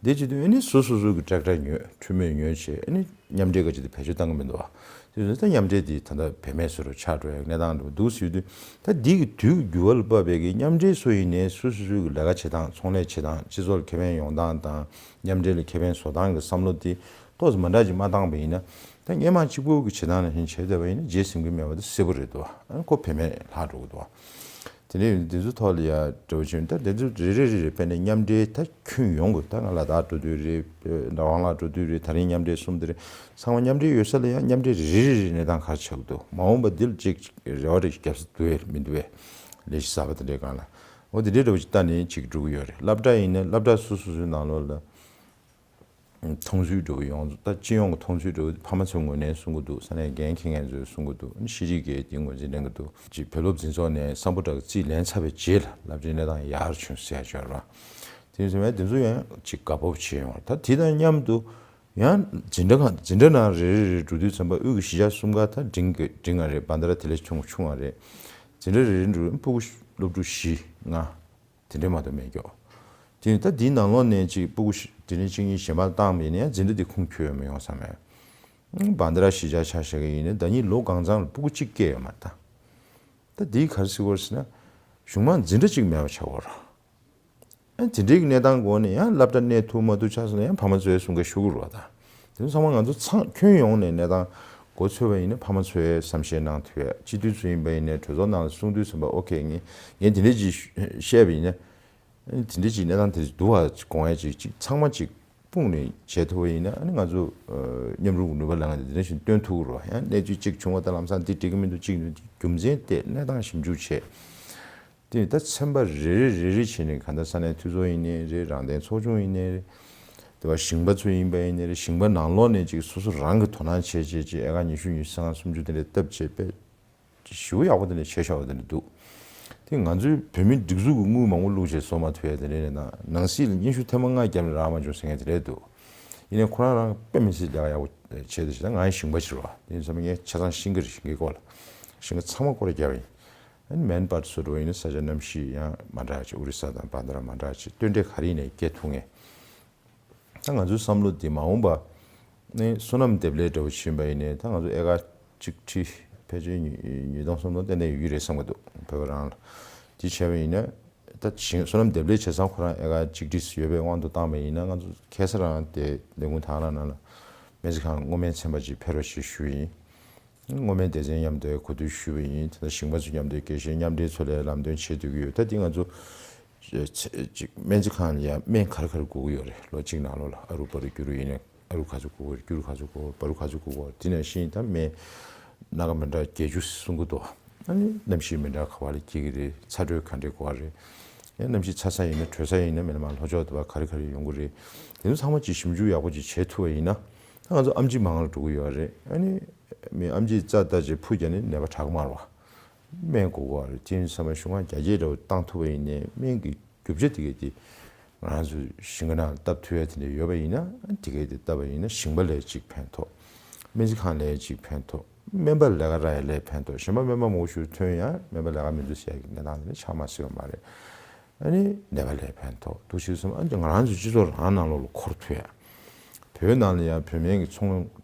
དེ་བྱེད་དུས་ཨ་ནི་སོ་སོ་སོ་གི་ཀྲེག་ཀྲེག་ཉོས་འཕྲུལ་མོས་ཉོས་བྱས་ཨ་ནི་མཉམ་འབྲེལ་གྱི་ཆེད་དུ་བེད་སྤྱོད་བཏང་གི་མི་འདུག་བ། དེ་བྱས་ཙང་མཉམ་འབྲེལ་དེ་ད་ལྟ་བེད་མེད་བཟོ་འདྲ་ཆགས་འགྲོ་ཡའི་གནས་སྟངས་འདྲ་པོ་འདུག་ཟེར་དུས། ད་འདི་གི་དུས་ཀྱི་འགྱུར་བ་ལ་དཔག་པའི་གི་མཉམ་འབྲེལ་སུ་ཡིན་ནའི་སུ་སུ་སུ་གི་ལས་ཀ་བྱེད་སྟངས་ཚོང་ལས་བྱེད་སྟངས་སྤྱི་ཚོགས་ལ་ཁེ་ཕན་ཡོང་སྟངས་དང་མཉམ་འབྲེལ་ལ་ཁེ་ཕན་བཟོ་སྟངས་ཀྱི་བསམ་བློ་དེ་ཏོག་ཙམ་མ་འདྲ་ཅིག་མ་བཏང་པ་ཡིན་ན། ད་སྔོན་མ་གཅིག་པུ་གི་བྱེད་སྟངས་ནང་བཞིན་བྱས་བསྡད་པ་ཡིན་ན་རྗེས་ཟིན་གྱི་མེད་པ་དེ་གསལ་པོ་རེད་འདུག་བ། ཨ་ནི་ཁོ་བེད་མེད་ལྷག་འགྲོ་གི་འདུག་བ། དེ་ནས་འདི་ཚོའི་ཐོག་ལ་ཡ་འགྲོ་བཞིན་ད་འདི་ཚོ་རེ་རེ་རེ་རེ་དཔེར་ན་མཉམ་འབྲེལ་ད་ཁྱོན་ཡོངས་ཀྱི་ད་ང་ལ་དྭགས་འགྲོ་དུས་རེད། རྒྱ་གར་ལ་འགྲོ་དུས་རེད། ད་རིང་མཉམ་འབྲེལ་གསུམ་དེ་རེད། ཚང་མ་མཉམ་འབྲེལ་ཡོད་ས་ལ་ཡང་མཉམ་འབྲེལ་རེ་རེ་རེ་གནས་སྟངས་ག་རེ་ཆགས་ཀྱི་འདུག་མ་འོངས་པ་འདི་ལ་ཅིག་རེ་བ་རེ་རྒྱབ་ས་འདུག་བས་མི་འདུག་བས། ལས་གཞི་གསར་པ་དེ་འདྲའི་སྒང་ལ་འོ་དེ་འདྲའི་འདྲ་བོ་ཅིག་ལྟ་ནས་ཅིག་འགྲོ་གི་ཡོད་རེད། སློབ་གྲྭ་ཡིན་ན་སློབ་གྲྭ་སོ་སོ་སོའི་ནང་ལོགས་ལ་མཐོང་ཚུལ་འདྲ་བོ་ཡོངས་རྫོགས་ད་སྤྱི་ཡོངས་ཀྱི་མཐོང་ཚུལ་འདྲ་བོ་ཕ་མ་ཚོའི་ངོས་ནས་གསུང་གི་འདུག་ས་གནས་འགན་འཁྱེར་མཁན་ཚོས་གསུང་གི་འདུག་ཤེས་རིག་གིས་དེ་ངོས་འཛིན་གནང་གི་འདུག་ཅིག་བོད་སློབ་འཛིན་ཚོགས་ནས་བསམ་བློ་འདྲ་བོ་རྩིས་ལེན་ཚར་བའི་རྗེས་ལ་སློབ་གྲྭའི་གནས་སྟངས་ཡག་རུ་བྱུང་ཟེར་ཡ་ཅིག་ཡོད་རེད་བ། དེ་ཡིན་ཙང་དེ་ཚོ་ཡང་ཅིག་དགའ་སྤོབས་བྱེད་ཡོང་བ་རེད། ད་དེ་དང་མཉམ་དུ་ ཡང་འཛིན་གྲྭ་ཁག་འཛིན་གྲྭ་ནང་རེ་རེ་རེ་འགྲོ་དུས་ཙམ་པ་དབུས་ཀྱི་གཞིས་ཆགས་གསུམ་ཀ་ད་འབྲིང་གི་འབྲིང་བ་རེད། བྷན་དྷ་ར་དེ་ལས་ཆུང་ཆུང་བ་རེད། འཛིན་གྲྭ་རེ་རེ་འགྲོ་སྤུ་གུ་སློབ་ཕྲུག་བཞི་ལྔ་དེ་འདྲས་མ་གཏོགས་མེད་ཀྱོག་དེ་ནི་ད་འདིའི་ནང་ལོགས་ནས་ཅིག་སྤུ་གུ་བཞི་དེ་ནས་གཅིག་གཉིས་གཞན་པ་བཏང་བ་ཡིན་ན་ཡང་འཛིན་གྲྭ་འདི་ཁུངས་འཁྱོལ་ཡོད་མི་ཡོང་བསམ་མས། བྷན་དྷ་ར་གཞིས་ཆགས་ཆ་བཞག་གི་ཡིན་ན་ཟླ་ཉིན་ལོ་གང་ཚང་ལ་སྤུ་གུ་གཅིག་སྐྱེས་ཡོད་མ་རེད་ད། ད་འདིའི་ག་རེ་ཟེར་དགོས་རེད་ཟེར་ན། གཞུང་མང་འཛིན་གྲྭ་གཅིག་མེད་པ་ཆགས་ཡོད་རེད། ཨ་དེ་འདྲའི་གནས་སྟངས་སྒོ་ནས་ཡང་སློབ་གྲྭ་གནས་ཐུབ་མ་ཐུབ་ཆགས་སོང་ན་ཡང་ཕ་མ་ཚོའི་གསུང་སྐད་ཞུ་གི་རེད་བ་ད། དེ་ཚོ་ཚང་མ་ང་ཚོ་ཚང་ཁྱོན་ཡོངས་ནས་གནས་སྟངས་མགོ་ཚོས་པ་ཡིན་ན་ཕ་མ་ཚོས་བསམ་ཤེས་གནང་ཐུབ་ཡ། སྤྱི་འཐུས་ཚོ་ཡིན་པ་ཡིན་ནའི་གྲོས་ཚོགས་ནང་ལ་གསུང་དུས་ཙམ་པ་ཨོ་ཁེ་ངས་ངས་དེ་འདྲ་ཅིག་བཤད་པ་ཡིན་ན། ཨ་ནི་དེ་འདྲ་ཅིག་གནས་སྟངས་དེ་འདུག་བ་དགོངས་ཡ་ཅིག་ཅིག་ཚང་མ་ཅིག་སྤུངས་ནས་བྱེད་ཐུབ་པ་ཡིན་ན་ཨ་ནི་ང་ཚོ་མཉམ་རུབ་ནུས་པ་ལ་ང་ཚོ་དེ་འདྲ་ཞིག་སྟོན་ཐུབ་ཀྱི་རེད་བ། ཡང་གནས་ཚུལ་ཅིག་བྱུང་བ་ད་ལམ་སང་འདི་འགྲིག་གི་མི་འདུག་ཅིག་འདུག་རྒྱུ་མཚན་བལྟས་གནས་སྟངས་ཞིབ་འཇུག་བྱས། དེ་ད་ཚན་པ་རེ་རེ་རེ་རེ་བྱས་ནས་གང་ལྟར་ས་གནས་འཐུས་ཚོགས་ཡིན་ནའི་རེད། རང་བདེན་ཚོགས་ཆུང་ཡིན་ནའི་རེད། དེ་བ་ཞིང་པ་ཚོ་ཡིན་པ་ཡིན་ནའི་རེད། ཞིང་པ་ནང་ལོགས་ནས་ཅིག་སོ་སོ་རང་གི་དོ་སྣང་བྱས་བྱས་ཅིག་ཨེ་ཀར་ཉི་ཤུ་ཉི་ཤུ་རྩ་ལྔ་སུམ་ཅུ་དེ་འདྲ་བཏབ་བྱས་པས་ཞེ་པོ་ཡག་པོ་དེ་འདྲ་བྱས་ཤག་པ་དེ་འདྲ་འདུག་དེ་ང་ཚོའི་བོད་མིའི་སྒྲིག་འཛུགས་ཀྱི་དངུལ་མང་པོ་བླུགས་བྱས་བཟོ་མ་ཐུབ་ཡ་དེ་འདྲ་ནས་ནང་ནང་སྲིད་ལ་སྙན་ཞུ་ཐེངས་མ་ལྔ་བརྒྱབ་ནས་རག་མ་བྱུང་ཟེར་མཁན་དེ་འདྲ་འདུག་ཡིན་ནའི་ཁོ་རང་རང་དཔེ་མི་སྲིད་ལས་ཀ་ཡག་པོ་བྱས་ཏེ་བྱས་ན་ང་ཡི་ཞིང་པ་ཞིག་རེད་བ། དེ་ཡིན་ཙང་ངས་ཆ་ཚང་ཤེས་ཀྱི་རེད། ཞིང་ཁའི་སྐོར་ལ་ཞིང་ཁ་ཚང་མ་སྐོར་ར་བརྒྱབ་པ་ཡིན། ཨ་ནི་མེན་པར་སུ་འགྲོ་ཡིན་ན་ས་ཆ་གནམ་གཤིས་ཡང་མ་འདྲ་ཅིག་ཨོ་རི་ས་དང་བྷན་དྷ་ར་མ་འདྲ་ཅིག་སྟོན་འབྲས་ག་རེ་ཡིན་ནའི་སྐྱེ་ཐུབ་ངེས། ད་ང་ཚོའི་བསམ་བློ་འདི་མ་འོངས་པ་ནི་བསོད་ནམས་འདེབས་ལས་འདྲ་བོ་ཕྱིན་པ་ཡིན་ནའི་ད་ང་ཚོ་ཨེ་ཀར་གཅིག་ཁྲི་ཕལ་ཆེར་ཉིས་ཉིས་སྟོང་སུམ་སྟོང་ཏན་ཏན་ཡོད་ཀྱི་རེད་བསམ་གྱི་འདུག་བོད་པ་རང་ལ་འདི་བྱས་པ་ཡིན་ན་ད་ཞིང་བསོད་ནམས་འདེབས་ལས་བྱེད་སའི་ཁོ་རང་ཨེ་ཀར་གཅིག་ཁྲི་ཡོད་པའི་དབང་དུ་བཏང་པ་ཡིན་ན་ང་ཚོ་ཁ་སང་རང་དེ་ལས་ཁུངས་དང་བླངས་ནང་ལ་སྨན་རྩིས་ཁང་སྔོ་སྨན་ཚན་པ་ཅིག་ཕེབས་རོགས་ཞེས་ཞུས་ཡིན། སྔོ་སྨན་སྡེ་ཚན་མཉམ་དུ་གོ་བསྡུར་ཞུས་པ་ཡིན། དེ་ལྟར་ཞིང་པ་ཚོ་མཉམ་དུ་དགེ་བཤེས་མཉམ་འབྲེལ་ཚོ་ལ་ལམ་སྟོན་བྱེད་སྡོད་ཀྱི་ཡོད། ད་འདི་ང་ཚོ་ཅིག་སྨན་རྩིས་ཁང་ལ་ཡང་སྨན་ག་རེ་ག་རེ་དགོས་ཀྱི་ཡོད་རེད། ལོ་གཅིག་ནང་ལོགས་ལ་ཨ་རུ་པ་རུ་སྐྱུ་རུ་ཡིན་ནའི་ཨ་རུ་ག་ཚོད་དགོས་ཀྱི་རེད། སྐྱུ་རུ་ག་ཚོད་དགོས་པ་རུ་ག་ཚོད་དགོས་ཀྱི་རེད། དེ་ནང་བཞིན་ད་སྨན་སྣ་ཁ་མི་འདྲ་བརྒྱད་ཅུ་གསུང་གི་འདུག་ཨ་ནི་གནམ་གཤིས་མི་འདྲ་ག་བ་ལ་སྐྱེ་གི་རེད། ཚ་དྲོད་ག་འདྲས་དགོས་པ་རེད། ཡང་གནམ་གཤིས་ཚ་ས་ཡིན་ན་དྲོ་ས་ཡིན་ན་མི་ལ་མ་ལྷོ་ཕྱོགས་དུ་བ་ག་རེ་ག་རེ་ཡོང་གི་རེད། དེ་ཚོ་ཚང་མ་ཅིག་ཞིབ་འཇུག་ཡག་པོ་ཅིག་བྱེད་ཐུབ་པ་ཡིན་ན་ད་ང་ཚོ་ཨམ་ཆི་མང་ལ་འགྲོ་གི་ཡོད་རེད། ཨ་ནི་མི་ཨམ་ཆི་རྩ་ལྟ་ཅིག་ཕུ་རྒྱག་ནས་ནད་པ་དྲག་མར་བ། སྨན་དགོས་གོ་རེད། དེ་ཡིན་ཙང་མ་གཞུང་ཁང་རྒྱ་སྐྱེད་འདྲ་བོ་བཏང་ཐུབ་པ་ཡིན་ནའི་སྨན་གྱི་རྒྱུ་ཆ་དེ་གས་དེ་ང་རང་ཚོ་ཞིང་ཁ་ནང་ལ་བཏབ་ཐུབ་ཡ་དེ་འདྲ་ཡོད་པ་ཡིན་ན་དེ་གས་དེ་བཏབ་པ་ཡིན་ན་ཞིང་པ་ལ་གཅིག་ཕན་ཐོགས། སྨན་རྩིས་ཁང་ལ་གཅིག་ཕན་ཐོགས། སྨན་པ་ལས་ཀ་རག་ཡ་ལ་ཕན་ཐོགས། གཞན་པ་སྨན་པ་མང་པོ་ཞིག་ཐོན་ཡང་སྨན་པ་ལས་ཀ་མི་འདུག་ཟེར་ཡ་གི་གནས་སྟངས་དེ་འདྲ་ཆགས་མ་སྲིད་པ་མ་རེད། ཨ་ནི་ནད་པ་ལ་ཕན་ཐོགས་འདུག་ཞེས་གསུངས། ཨ་ནི་ང་རང་ཚོ་སྤྱི་ཚོགས་རང་ནང་ལོགས་ལ་འཁོར་ཐུབ་ཡ། བོད་ནང་ལ་ཡང་བོད་སྨན་གྱི་ཚོང་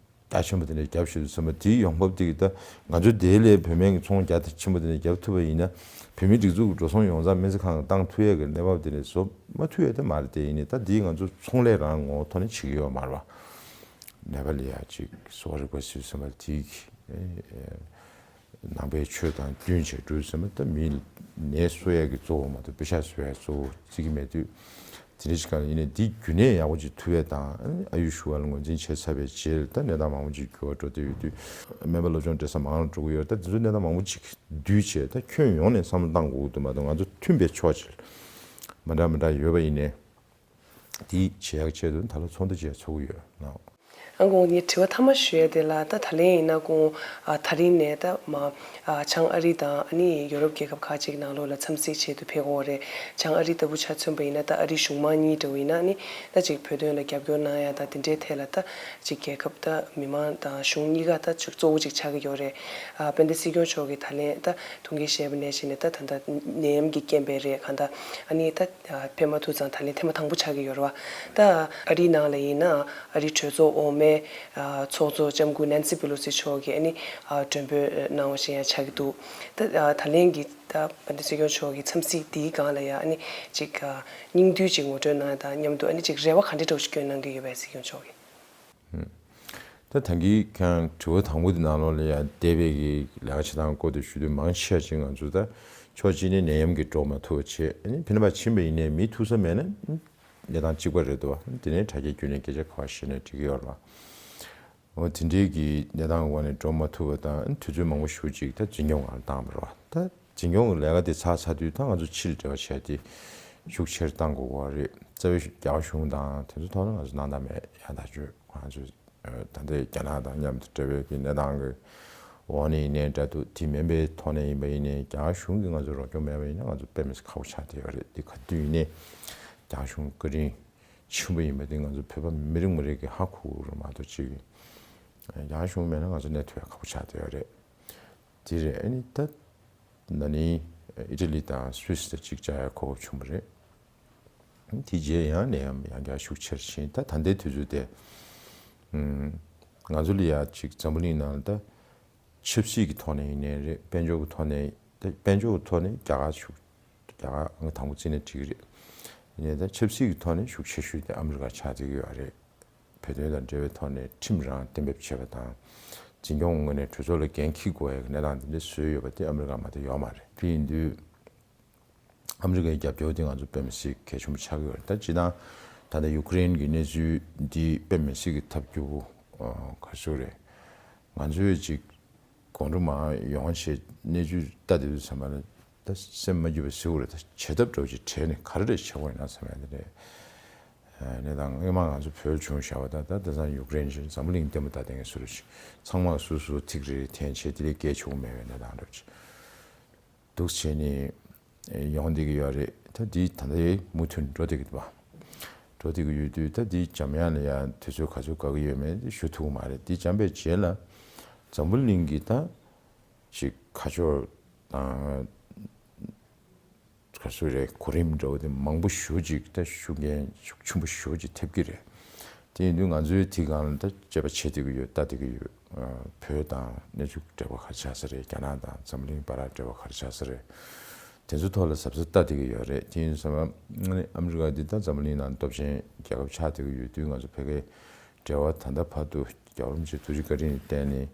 རྒྱ་ཆེན་པོ་དེ་འདྲ་རྒྱབ་བཞིན་འདུག་བསམ་པ་དེའི་ཡོང་འབབ་དེ་གི་ད་ང་ཚོ་དེའི་ལས་བོད་སྨན་གྱི་ཚོང་རྒྱ་ཆེན་པོ་དེ་འདྲ་རྒྱབ་ཐུབ་པ་ཡིན་ན་བོད་མིའི་སྒྲིག་འཛུགས་ཀྱི་འགྲོ་སོང་ཡོངས་རྫོགས་སྨན་རྩིས་ཁང་ལ་བཏང་ཐུབ་ཡས་ཀྱི་གནས་བབ་དེ་འདྲ་བཟོ་མ་ཐུབ་ཡས་དེ་མ་རེད། དེ་ཡིན་ནའི་ད་འདིའི་ང་ཚོ་ཚོང་ལས་རང་ངོ་བོ་ཐོག་ནས་བྱེད་ཀྱི་ཡོད་མ་རེད་བ། ནད་པ་ལ་ཡ་ཅིག་གསོ་བ་རིག་པ་ཟེར་བསམ་པ་དེའི་ནང་པའི་ཆོས་དང་བསྟུན་བྱས་འགྲོ་བསམ་པ་ད་མིའི་ནད་གསོ་ཡས་ཀྱི་གཙོ་བོ་མ་གཏོགས་པེ་ཤག་གསོ་ཡས་གཙོ་བོ་བརྩི་གི་མེད་དུས། དེ་འདྲ་ཞིག་གང་ཡིན་ནའི་འདི་རྒྱུན་གནས་ཡག་པོ་ཅིག་ཐུབ་ཡས་དང་ཨ་ཡུ་ཤུ་བ་ལ་ངོས་འཛིན་བྱས་ཚར་བའི་རྗེས་ལ་ད་གནས་སྟངས་མང་པོ་ཅིག་འགྱུར་བ་འགྲོ་བསྡད་ཡོད་དུས་སྨན་པ་སློབ་སྦྱོང་སྤྲད་ས་མང་རུ་འགྲོ་གི་ཡོད་རེད། ད་དེ་ཚོ་གནས་སྟངས་མང་པོ་ཅིག་བསྡུས་བྱས་ད་ཁྱོན་ཡོངས་ནས་བསམ་བློ་བཏང་དགོས་ཀྱི་འདུག་མ་གཏོགས་ང་ཚོ་མཐུན་པའི་ཕྱོགས་ཅིག་མ་འདྲ་མ་འདྲ་ཡོད་པ་ཡིན་ནའི་དེ་བྱེད་ཡག་ཆེད་དུ་ད་ལོ་ཚོགས་འདུ་བཅས་ཚོགས་ཀྱི་ཡོད་ལགས། ཨང་། ཁོང་ངས་དྲི་བ་མཐའ་མ་ཞུ་ཡ་དེ་ལ་ད་ད་ལན་ཡིན་ན་ཁོང་ཨ་ཐག་རིང་ནས་ད་མ་ཨ་བྱང་ཨ་རི་དང་ཨ་ནི་ཡོ་རོབ་རྒྱལ་ཁབ་ཁག་ཅིག་ནང་ལོགས་ལ་འཚམས་གཟིགས་ཆེད་དུ་ཕེབས་ཀྱི་ཡོད་རེད། བྱང་ཨ་རི་ལྟ་བུ་ཆ་མཚོན་པ་ཡིན་ན་ད་ཨ་རིའི་གཞུང་མང་གཉིས་འདྲ་བོ་ཡིན་ན་ཨ་ནི་ད་ཅིག་བོད་དོན་ལ་རྒྱབ་སྐྱོར་གནང་ཡ་ད་དེ་འདྲའི་ཐད་ལ་ད་ཅིག་རྒྱལ་ཁབ་ད་མི་མང་དང་གཞུང་གཉིས་ཀ་ད་ཅིག་གཙོ་བོ་ཅིག་ཆགས་ཀྱི་ཡོད་རེད། ཨ་དཔལ་ལྡན་སྲིད་སྐྱོང་མཆོག་གིས་ད་ལན་ད་ཐུགས་འགན་བཞེས་པ་ནས་བཞིན་ནས་ད་ད་ལྟ་ནད་ཡམས་ཀྱི་རྐྱེན་པས་རེད། གང་ལྟར་ཨ་ནི་ད་ཕེབས་མ་ཐུབ་ཙང་ད་ལན་ཐེངས་མ་དང་པོ་ཆགས་ཀྱི་ཡོད་རེད་བ། ད་ཨ་རིའི་ནང་ལ་ཡིན་ན་ཨ་རིའི་གྲོས་ཚོགས་འོག་མའི་ཚོགས་གཙོ་ལྕམ་སྐུ་ནན་སི་པེ་ལོ་སི་མཆོག་གིས་ཨ་ནི་མགྲོན་འབོད་གནང་བ་ཞིག་ཡང་ཆགས་ཀྱི་འདུག་ད་ད་ལན་གྱི་ད་དཔལ་ལྡན་སྲིད་སྐྱོང་མཆོག་གི་འཚམས་གཟིགས་འདིའི་སྒང་ལ་ཡང་ཨ་ནི་ཅིག་སྙིང་བསྡུས་ཅིག་ངོ་སྤྲོད་གནང་དང་མཉམ་དུ་ཨ་ནི་ཅིག་རེ་བ་ག་འདྲ་འདྲ་བོ་ཞིག་བསྐྱོན་གནང་གི་ཡོད་པས་སྲིད་སྐྱོང་མཆོག་གིས། ད་ད་གིན་ཁྱེད་རང་དྲི་བ་དང་པོ་དེ་ནང་ལོགས་ལ་ཡང་འདས་པའི་གི་ལས་ཀ་བྱེད་སྟངས་སྐོར་དུ་ཞུ་དུས་མང་ཆེ་བ་ཅིག་ང་ཚོ་ད་ཕྱོགས་གཅིག་ནས་ནད་ཡམས་ཀྱིས་འགྲོ་མ་ཐུབ་པ་བྱས། ཨ་ནི་ཕྱི་ནས་ཕར་ཕྱིན་པ་ཡིན་ནའི་མི་ཐུག་ས་མེད་ན་གནས་སྟངས་གཅིག་པ་རེད་འདུག་བ། དེ་ནས་དྲ་རྒྱའི་བརྒྱུད་ནས་སྐད་ཆ་ག་པར་བཤད་ནའི་འགྲིག་གི་ཡོད་རེད་བ། འོ་དེ་འདྲའི་གི་གནས་སྟངས་འོག་ནས་འགྲོ་མ་ཐུབ་པ་དང་དུས་ཚོད་མང་པོ་ཞེ་པོ་ཅིག་ད་འཛིན་སྐྱོང་སྒང་ལ་བཏང་བ་རེད་བ། ད་འཛིན་སྐྱོང་གི་ལས་ཀ་དེ་ཚར་ཚར་དུས་ད་ང་ཚོ་ཕྱིར་འབྲེལ་བ་བྱས་ཏེ་ཤུགས་ཆེར་གཏང་དགོས་པ་རེད། རྩ་བའི་རྒྱ་གར་གཞུང་དང་དེ་ཚོ་ཐོག་ནས་ང་ཚོ་སྣང་དག་མེད་ཡང་ཐག་ཆོད། ང་ཚོ་ད་ལྟའི་རྒྱ་ནག་དང་མཉམ་དུ་འབྲེལ་བའི་གི་གནས་སྟངས་ཀྱི་འོག་ནས་ཡིན་ནའི་འདྲ་འདུག་དེ་མིན་པའི་ཐོག་ནས་ཡིན་པ་ཡིན་ནའི་རྒྱ་གར་གཞུང་གིས་ང་ཚོ་རོགས་སྐྱོར་མེད་པ་ཡིན་ན་ང་ཚོ་དཔེ་མི་སྲིད་ཁག་པོ་ཆགས་བསྡད་ཡོད་རེད། འདི་ག་དུས་ཡིན་ནའི་རྒྱ་གར་གཞུང་བཀའ་དྲིན་ ཆེན་པོ་ཡིན་པ་དེ་ང་ཚོ་བོད་པ་མི་རེ་ངོ་རེ་གིས་ཧ་གོ་གི་རེད་མ་གཏོགས་ཅིག་རྒྱ་གར་གཞུང་མེད་ན་ང་ཚོ་གནས་ཐུབ་ཡ་ཁག་པོ་ཆགས་བསྡད་ཡོད་རེད། དེ་རེད། ཨ་ནི་ད་ན་ནིང་ཨི་ཊ་ལི་དང་སུད་སི་དང་གཅིག་བཅར་ཡ་གོ་སྐབས་བྱུང་བ་རེད། དེ་རྗེས་ཡང་ནས་ཡང་ཡང་བསྐྱར་ཤུགས་ཆེར་ཕྱིན། ད་ད་ལྟའི་དུས་ཚོད་དེ་ང་ཚོ་ལ་ཡ་ཅིག་འཛམ་བུ་གླིང་ནང་ལ་ད་ཆབ་སྲིད་ཀྱི་ཐོག་ནས་ཡིན་ནའི་རེད། དཔལ་འབྱོར་གྱི་ཐོག་ནས་ད་དཔལ་འབྱོར་གྱི་ཐོག་ནས་རྒྱ་གར་ཤུགས་རྒྱ་གར་ཨང་དང་པོ་བརྩིས་ན་འགྲིག་གི་རེད། ཡིན་ནའི་ད་ཆབ་སྲིད་ཀྱི་ཐོག་ནས་ཤུགས་ཆེ་ཤོས་དེ་ཨ་མི་རི་ཀ་ཆགས་བསྡད་ཀྱི་ཡོད་རེད། བོད་དོན་དང་འབྲེལ་བའི་ཐོག་ནས་ཁྲིམས་རང་གཏན་འབེབས་བྱས་པ་དང་། འཛིན་སྐྱོང་ངོས་ནས་གྲོས་ཚོགས་ལ་འགན་འཁྱེར་དགོས་ཡག་གི་གནས་སྟངས་དེ་འདྲ་བཟོས་ཡོད་པ་དེ་ཨ་མི་རི་ཀ་མ་གཏོགས་ཡོད་མ་རེད། དེ་ཡིན་དུས་ཨ་མི་རི་ཀའི་རྒྱབ་སྐྱོར་དེ་ང་ཚོ་དཔེ་མི་སྲིད་གལ་ཆེན་པོ་ཆགས་ཀྱི་ཡོད་རེད། ད་སྤྱིར་བཏང་ད་ལྟ་ཡུ་ཀེ་རེན་གྱི་གནས་ཚུལ་འདི་དཔེ་མི་སྲིད་ཀྱི་ཐབས་སྐྱོ་པོ་ག་རེ་ཟེར་དགོས་རེད། ང་ཚོས་ཅིག་དགོང་དྲོ་མར་ཡོང་བྱས་གནས་ཚུལ་ལྟ་བསྡད་དུས་ཙམ་པ་ལ་ད་སེམས་མ་སྐྱིད་པ་ཟེར་དགོས་རེད། ད་བྱེད་ཐབས་འདྲ་བོ་ཅིག་བྲལ་ནས་ག་རེ་རེད་བྱེད་དགོས་ཡིན་ན་བསམ་ཡ་དེ་རེད། ཨ་ནི་ད་སྔོན་མ་ང་ཚོ་བོད་ལ་བྱུང་བཞག་པ་དང་ད་དེང་སང་ཡུ་ཀེ་རེན་བྱས་འཛམ་བུ་གླིང་ལྟད་མོ་ལྟ་བསྡད་མཁན་བཟོ་འདྲ་ཅིག་ཚང་མ་སོ་སོ་ཐིག་རེ་རེ་འཐེན་བྱས་དེ་ལས་སྐད་ཆོག་མེད་པའི་གནས་སྟངས་འདྲ་བོ་ཅིག་འདུག་བྱས་ནས་ཡོང་བསྡད་ཀྱི་ཡོད་རེད། ད་འདི་ད་ལྟའི་མུ་མཐུད་འགྲོ་བསྡད་ཀྱི་འདུག་བ། འགྲོ་བསྡད་ཀྱི་ཡོད་དུས་ད་འདི་འཇམ་དབྱངས་ལ་ཡང་དུས་ཚོད་ག་ཚོད་དགའ་གི་ཡོད་མེད་ཞུ་ཐུབ་ཀྱི་མ་རེད། འདི་འཇམ་པའི་རྗེས་ལ་འཛམ་བུ་གླིང་གི་ད་ཅིག་ཁ་ཕྱོགས་དང་། ག་ཚོད་རེད། གོ་རིམ་འདྲ་བོ་དེ་མང་པོ་ཞེ་ཅིག་ད་ཤུགས་རྐྱེན་ཤུགས་ཆེན་པོ་ཞེ་ཅིག་ཐེབས་ཀྱི་རེད། དེ་ཡིན་དུས་ང་ཚོའི་དེ་སྒང་ལ་ད་དཔྱད་པ་བྱེད་བསྡད་ཀྱི་ཡོད། ལྟ་བསྡད་ཀྱི་ཡོད། ཨ། བོད་དང་གནས་ཚུལ་འབྲེལ་བ་ག་རེ་ཆགས་ས་རེད། རྒྱ་ནག་དང་འཛམ་གླིང་བར་ལ་འབྲེལ་བ་ག་རེ་ཆགས་ས་རེད། དེ་ཚོའི་ཐོག་ལ་གཟབ་གཟབ་ལྟ་བསྡད་ཀྱི་ཡོད་རེད། དེ་ཡིན་ཙང་ཨ་ནི་ཨ་མི་རི་ཀ་འདི་ད་འཛམ་གླིང་ནང་སྟོབས་ཆེན་རྒྱལ་ཁབ་ཆགས་བསྡད་ཀྱི་ཡོད་དུས་ང་ཚོ་བོད་སྐད་འབྲེལ་བ་ད་ལྟ་བར་དུ་རྒྱལ་བ་རིན་པོ་ཆེ་ཐུགས་རྗེ་བཀའ་དྲིན་ལ་བརྟེན་ནས།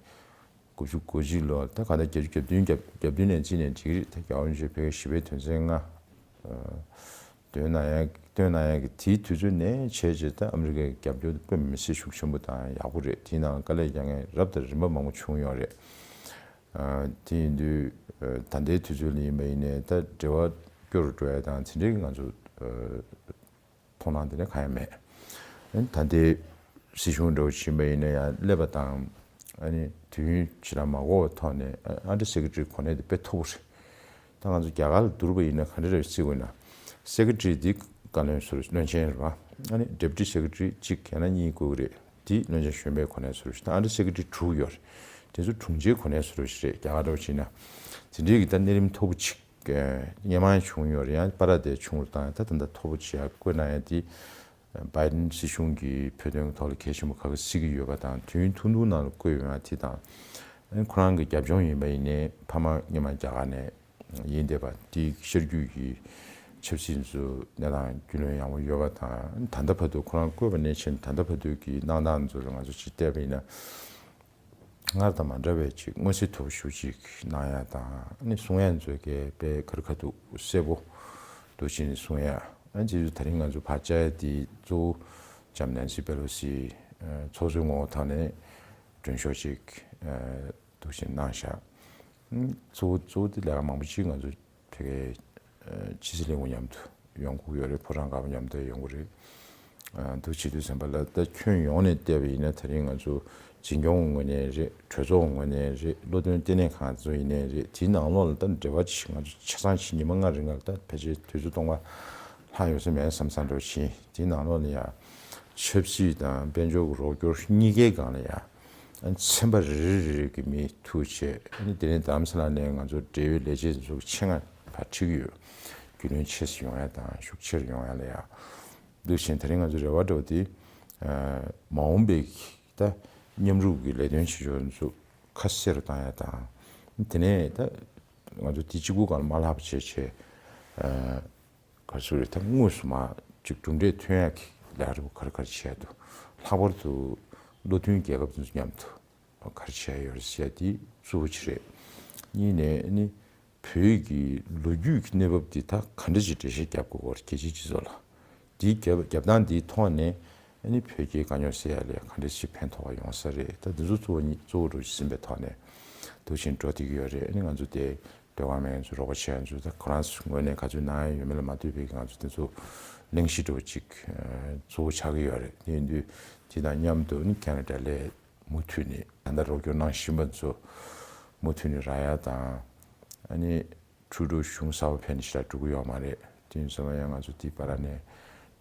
དགུ་བཅུ་གོ་གཅིག་ལོ་ད་ག་ད་བརྒྱད་ཅུ་གྱ་བདུན་གྱ་བརྒྱད་ཅུ་ནས་བརྩིས་ནས་འགྲིག་གི་རེད། ད་རྒྱལ་བ་རིན་པོ་ཆེ་བོད་སྐད་བཞི་པའི་དོན་ཚན་ལྔ་ཨ་འདོན་གནང་ཡ་འདོན་གནང་ཡ་གི་དེའི་དུས་ཚོད་ནས་བྱས་རྗེས་ད་ཨ་མི་རི་ཀའི་རྒྱབ་སྐྱོར་དེ་དཔེ་མི་སྲིད་ཤུགས་ཆེན་པོ་དང་ཡག་པོ་རེད། དེའི་ནང་དཀའ་ལས་རྒྱག་མཁན་རབ་དང་རིམ་པ་མང་པོ་བྱུང་ཡོད་རེད། ཨ་དེ་ཡིན་དུས་ཨ་ད་ལྟའི་དུས་ཚོད་ལ་ཡིན་པ་ཡིན་ནའི་ད་འབྲེལ་བ་སྐྱོ་རུ་འགྲོ་ཡ་དང་དེ་འདྲའི་ང་ཚོ་ཨ། མཐོང་སྣང་དེ་འདྲ་གང་ཡང་མེད། ཨ་ནི་ད་ལྟའི་སྲིད་གཞུང་འདྲ་བོ་ཕྱིན་པ་ཡིན་ན་ཡང་སླེབས་པ་དང་ཨ་ནི་དུས་ཡུན་ཕྱི་ལ་མ་འགོར་བའི་ཐོག་ནས་ཨ་ཨ་འདྲ་སེ་ཀེ་ཊི་རི་གོ་གནས་དེ་དཔེ་མཐོ་པོ་རེད། ད་ང་ཚོ་རྒྱ་གར་ལ་བསྡུར་བ་ཡིན་ན་ག་འདྲ་རེད་བརྩི་དགོས་ན། སེ་ཀེ་ཊི་རི་འདི་བཀའ་བློན་ཟུར་བློན་ཆེན་རེད་བ། ཨ་ནི་ཌེ་པུ་ཊི་སེ་ཀེ་ཊི་རི་གཅིག་ཡང་ན་གཉིས་དགོས་ཀྱི་རེད། དེ་བློན་ཆེན་གཞོན་པའི་གོ་གནས་ཟུར་ཞིག་དང་ཨ་འདྲ་སེ་ཀེ་ཊི་རི་དྲུག་ཡོད་རེད། དེ་ཚོ་དྲུང་ཆེའི་གོ་གནས་ཟུར་ཞིག་རེད། རྒྱ་གར་འདྲ་བོ་བྱས་ན། དེ་འདྲའི་གི་ད་གནས་རིམ་མཐོ་པོ་ཅིག་སྔོན་མ་ཡང་བྱུང་ཡོད་རེད། ཡང་པར་དེ་ཆུང་རུ་བཏང་ཡ་ད་ད་ལྟ་མཐོ་པོ་ཆེ་ཡ་བསྐོས་གནང་ཡ་དེ་བྷའི་ཌེན་སྲིད་གཞུང་གིས་བོད་དོན་གྱི་ཐོག་ལ་གལ་ཆེན་པོ་ག་གེ་བརྩི་གི་ཡོད་པ་དང་དུས་ཡུན་ཐུང་ཐུང་ནང་ལ་བསྐོས་ཡོང་ཡ་དེ་དང་། ཁོ་རང་གི་རྒྱབ་ལྗོངས་ཡིན་པ་ཡིན་ནའི་ཕ་མ་སྔོན་མ་རྒྱ་གར་ནས་ཡིན་བསྡད་པ་དེའི་ཤར་རྒྱུད་ཀྱི་ཆབ་སྲིད་ཚོ་གནས་སྟངས་རྒྱུས་ལོན་ཡག་པོ་ཡོད་པ་དང་ད་ལྟ་བར་དུ་ཁོ་རང་བསྐོས་པ་ནས་བྱས་ད་ལྟ་བར་དུ་གི་གནང་སྟངས་ཚོ་ལ་ང་ཚོ་ཅིག་བལྟས་པ་ཡིན་ན། སྔར་དང་མ་འདྲ་བའི་ཅིག་མངོན་གསལ་དོད་པོ་ཞེ་ཅིག་གནང་ཡ་དང་ཨ་ནི་གསུང་ཡ་ཚོ་གས་དཔེ་ཁ་རི་ཁ་ཐུག་གསལ་པོ་འདུག་བྱས་ནས་གསུང་ཡ། ཨ་ནི་དེ་ཚོ་ད་རིང་ང་ཚོ་ཕར་བཅར་ཡ་དེ་གཙོ་བོ་ལྕམ་ནན་སི་པེ་ལོ་སི་ཚོགས་གཙོའི་ངོ་བོ་ཐོག་ནས་མགྲོན་ཤོག་ཅིག་འདུག་བྱས་གནང་བཞག་གཙོ་བོ་གཙོ་བོ་དེ་ལས་ཀ་མང་པོ་ཅིག་ང་ཚོ་ཕ་གིའི་ཕྱི་སྲིད་བློན་པོ་མཉམ་དུ་ཡོང་གི་ཡོད་རེད། ཕོ་བྲང་དཀར་པོ་མཉམ་དུ་ཡོང་གི་རེད། ཨ་འདུག་བྱེད་དུས་ཙམ་པ་ལ་ད་ཁྱོན་ཡོངས་ནས་བལྟས་པ་ཡིན་ན་ད་རིང་ང་ཚོ་འཛིན་སྐྱོང་ངོས་ནས་རེད། གྲོས་ཚོགས་ངོས་ནས་རེད། བློ་འདོན་ལྟེ་གནས་ཁང་ཚོ་ཡིན་ནའི་རེད། དེའི་ནང་ལོགས་ལ་ད་འབྲེལ་བ་ཅིག་ང་ཚོ་ཆ་ཚང་ཅིག་ཉི་མ་ལྔ་རིང་ལ་ད་ཕལ་ཆེར་དུས་ཚོད་སྟོང་པ་ལྷག་ཡོད་ས་མེད་བསམ་བསམ་འདྲ་བོ་བྱས། དེའི་ནང་ལོགས་ལ་ཡ་ཆབ་སྲིད་དང་དཔལ་འབྱོར་གྱི་རོགས་སྐྱོར་གཉིས་ཀའི་སྒང་ལ་ཡ་ཨ་ཚན་པ་རེ་རེ་རེ་རེ་གི་མི་ཐུག་བྱས། ཨ་ནི་དེ་ནས་རྡ་རམ་ས་ལ་ནས་ང་ཚོ་འབྲེལ་ཡོད་ལས་བྱེད་ཚོ་ཆེད་མངགས་ཕར་ཁྲིད་ཀྱི་ཡོད། རྒྱུས་ལོན་ཆེ་ཙམ་ཡོང་ཡ་དང་ཤུགས་ཆེར་ཡོང་ཡ་ལ་ཡ། འདུག་བྱས་ད་རིང་ང་ཚོ་རེ་བ་འདྲ་བོ་དེ་ཨ་མ་འོངས་པའི་ད་མཉམ་རུབ་ཀྱི་ལས་དོན་བྱེད་ཕྱོགས་ཚོ་ཁ་གསལ་རུ་བཏང་ཡ་དང་། དེ་ནས་ད་ང་ཚོ་དེ་གཅིག་པུ་སྒང་ལ་མ་ལྷག་པ་བྱས་བྱས་ཨ་ག་རེ་ཟེར་རེད། ད་དངོས་སུ་མ་ཅིག་གྲུབ་འབྲས་ཐོན་ཡག་གི་ལས་ཀ་ག་རེ་ག་རེ་བྱས་འདུག་ལྷག་པར་དུ་བློ་མཐུན་རྒྱལ་ཁབ་དེ་ཚོ་མཉམ་དུ་ག་རེ་བྱས་ཡོད་རེད་ཟེར་ཡ་དེ་གཙོ་བོ་ཅིག་རེད། གཉིས་ནས་ནི་བོད་ཀྱི་ལོ་རྒྱུས་ཀྱི་གནས་བབ་འདི་ད་ག་འདྲ་ཅིག་འགྲེལ་བཤད་རྒྱབ་དགོས་སྐོར་རྒྱལ་སྤྱིའི་སྤྱི་ཚོགས་ལ། འདིའི་རྒྱབ་རྒྱབ་སྟངས་འདིའི་ཐོག་ནས་ཨ་ནི་བོད་རྒྱའི་དཀའ་རྙོག་སེལ་ཡ་ལ་ག་འདྲ་ཞིག་ཕན་ཐོགས་པ་ཡོང་ས་རེད། ད་འདི་ཚོ་གཙོ་བོ་གཉིས་གཙོ་བོ་འདྲ་ཞིག་ཟིན་པའི་ཐོག་ནས་འདུག་བཞིན་འགྲོ་བསྡད་ཀྱི་ཡོད་རེད། ཨ་ནི་ང་ཚོ་དེ་འདོད་པ་མེད་ཚོ་རོགས་པ་བྱེད་ཡ་ཚོ་ད་ཁོ་རང་ཚོའི་ངོས་ནས་ག་ཚོད་གནང་ཡ་ཡོད་མེད་ལ་མ་ལྟོས་པའི་ང་ཚོ་དེ་ཚོ་གླེང་གཞི་འདྲ་བོ་ཅིག་གཙོ་བོ་ཆགས་ཀྱི་ཡོད་རེད། དེ་ཡིན་དུས་དེ་དང་མཉམ་དུ་ཨ་ནི་ཁེ་ན་ཌ་ལ་མུ་མཐུད་ནས་ད་ལྟ་རོགས་སྐྱོར་གནང་བཞིན་པ་ཚོ་མུ་མཐུད་ནས་རག་ཡ་དང་། ཨ་ནི་ཁྲུ་ཌོ་གཞུང་གསར་པ་ཕེབས་ནས་ཞེ་དྲག་འགྲོ་གི་ཡོད་མ་རེད། དེ་ཡིན་ཙང་ཡང་ང་ཚོ་དེའི་བར་ནས་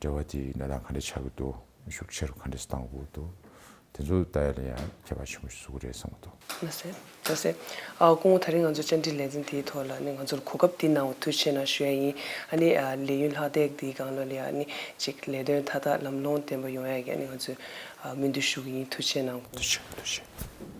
འབྲེལ་བ་དེ་གནས་སྟངས་ག་འདྲ་ཆགས་ཀྱི་འདུག་ཤུགས་ཆེ་རུ་ག་འདྲ་གཏོང་དགོས་འདུག་དེ་ཚོ་ལྟ་ཡ་ལ་ཡང་ཁྱད་པར་ཆེན་པོ་ཞིག་བཟོ་གི་རེད་བསམ་གྱི་འདུག་ལགས་སེ། ལགས་སེ། ཨ། སྐུ་ངོ། ད་རིང་ང་ཚོ་བཅར་འདྲི་ལེ་ཚན་དེའི་ཐོག་ལ་ནི་ང་ཚོར་གོ་སྐབས་འདི་གནང་བ་ཐུགས་རྗེ་ཆེ་གནང་ཞུ་ཡ་ཡིན། ཨ་ནི། ཨ། ལས་ཡུན་ལྷག་བསྡད་འདིའི་སྒང་ལ་ལ་ཡ་ནི་ཅིག་ལས་དོན་མཐའ་དག་ལམ་ལྷོང་ལྡན་པ་ཡོང་ཡ་གི་ཨ་ནི་ང་ཚོས། ཨ། སྨོན་འདུན་ཞུ་གི་ཡིན། ཐུགས་རྗེ་ཆེ་གནང་། ཐུགས་རྗེ་ཆེ། ཐུགས་རྗེ་ཆེ།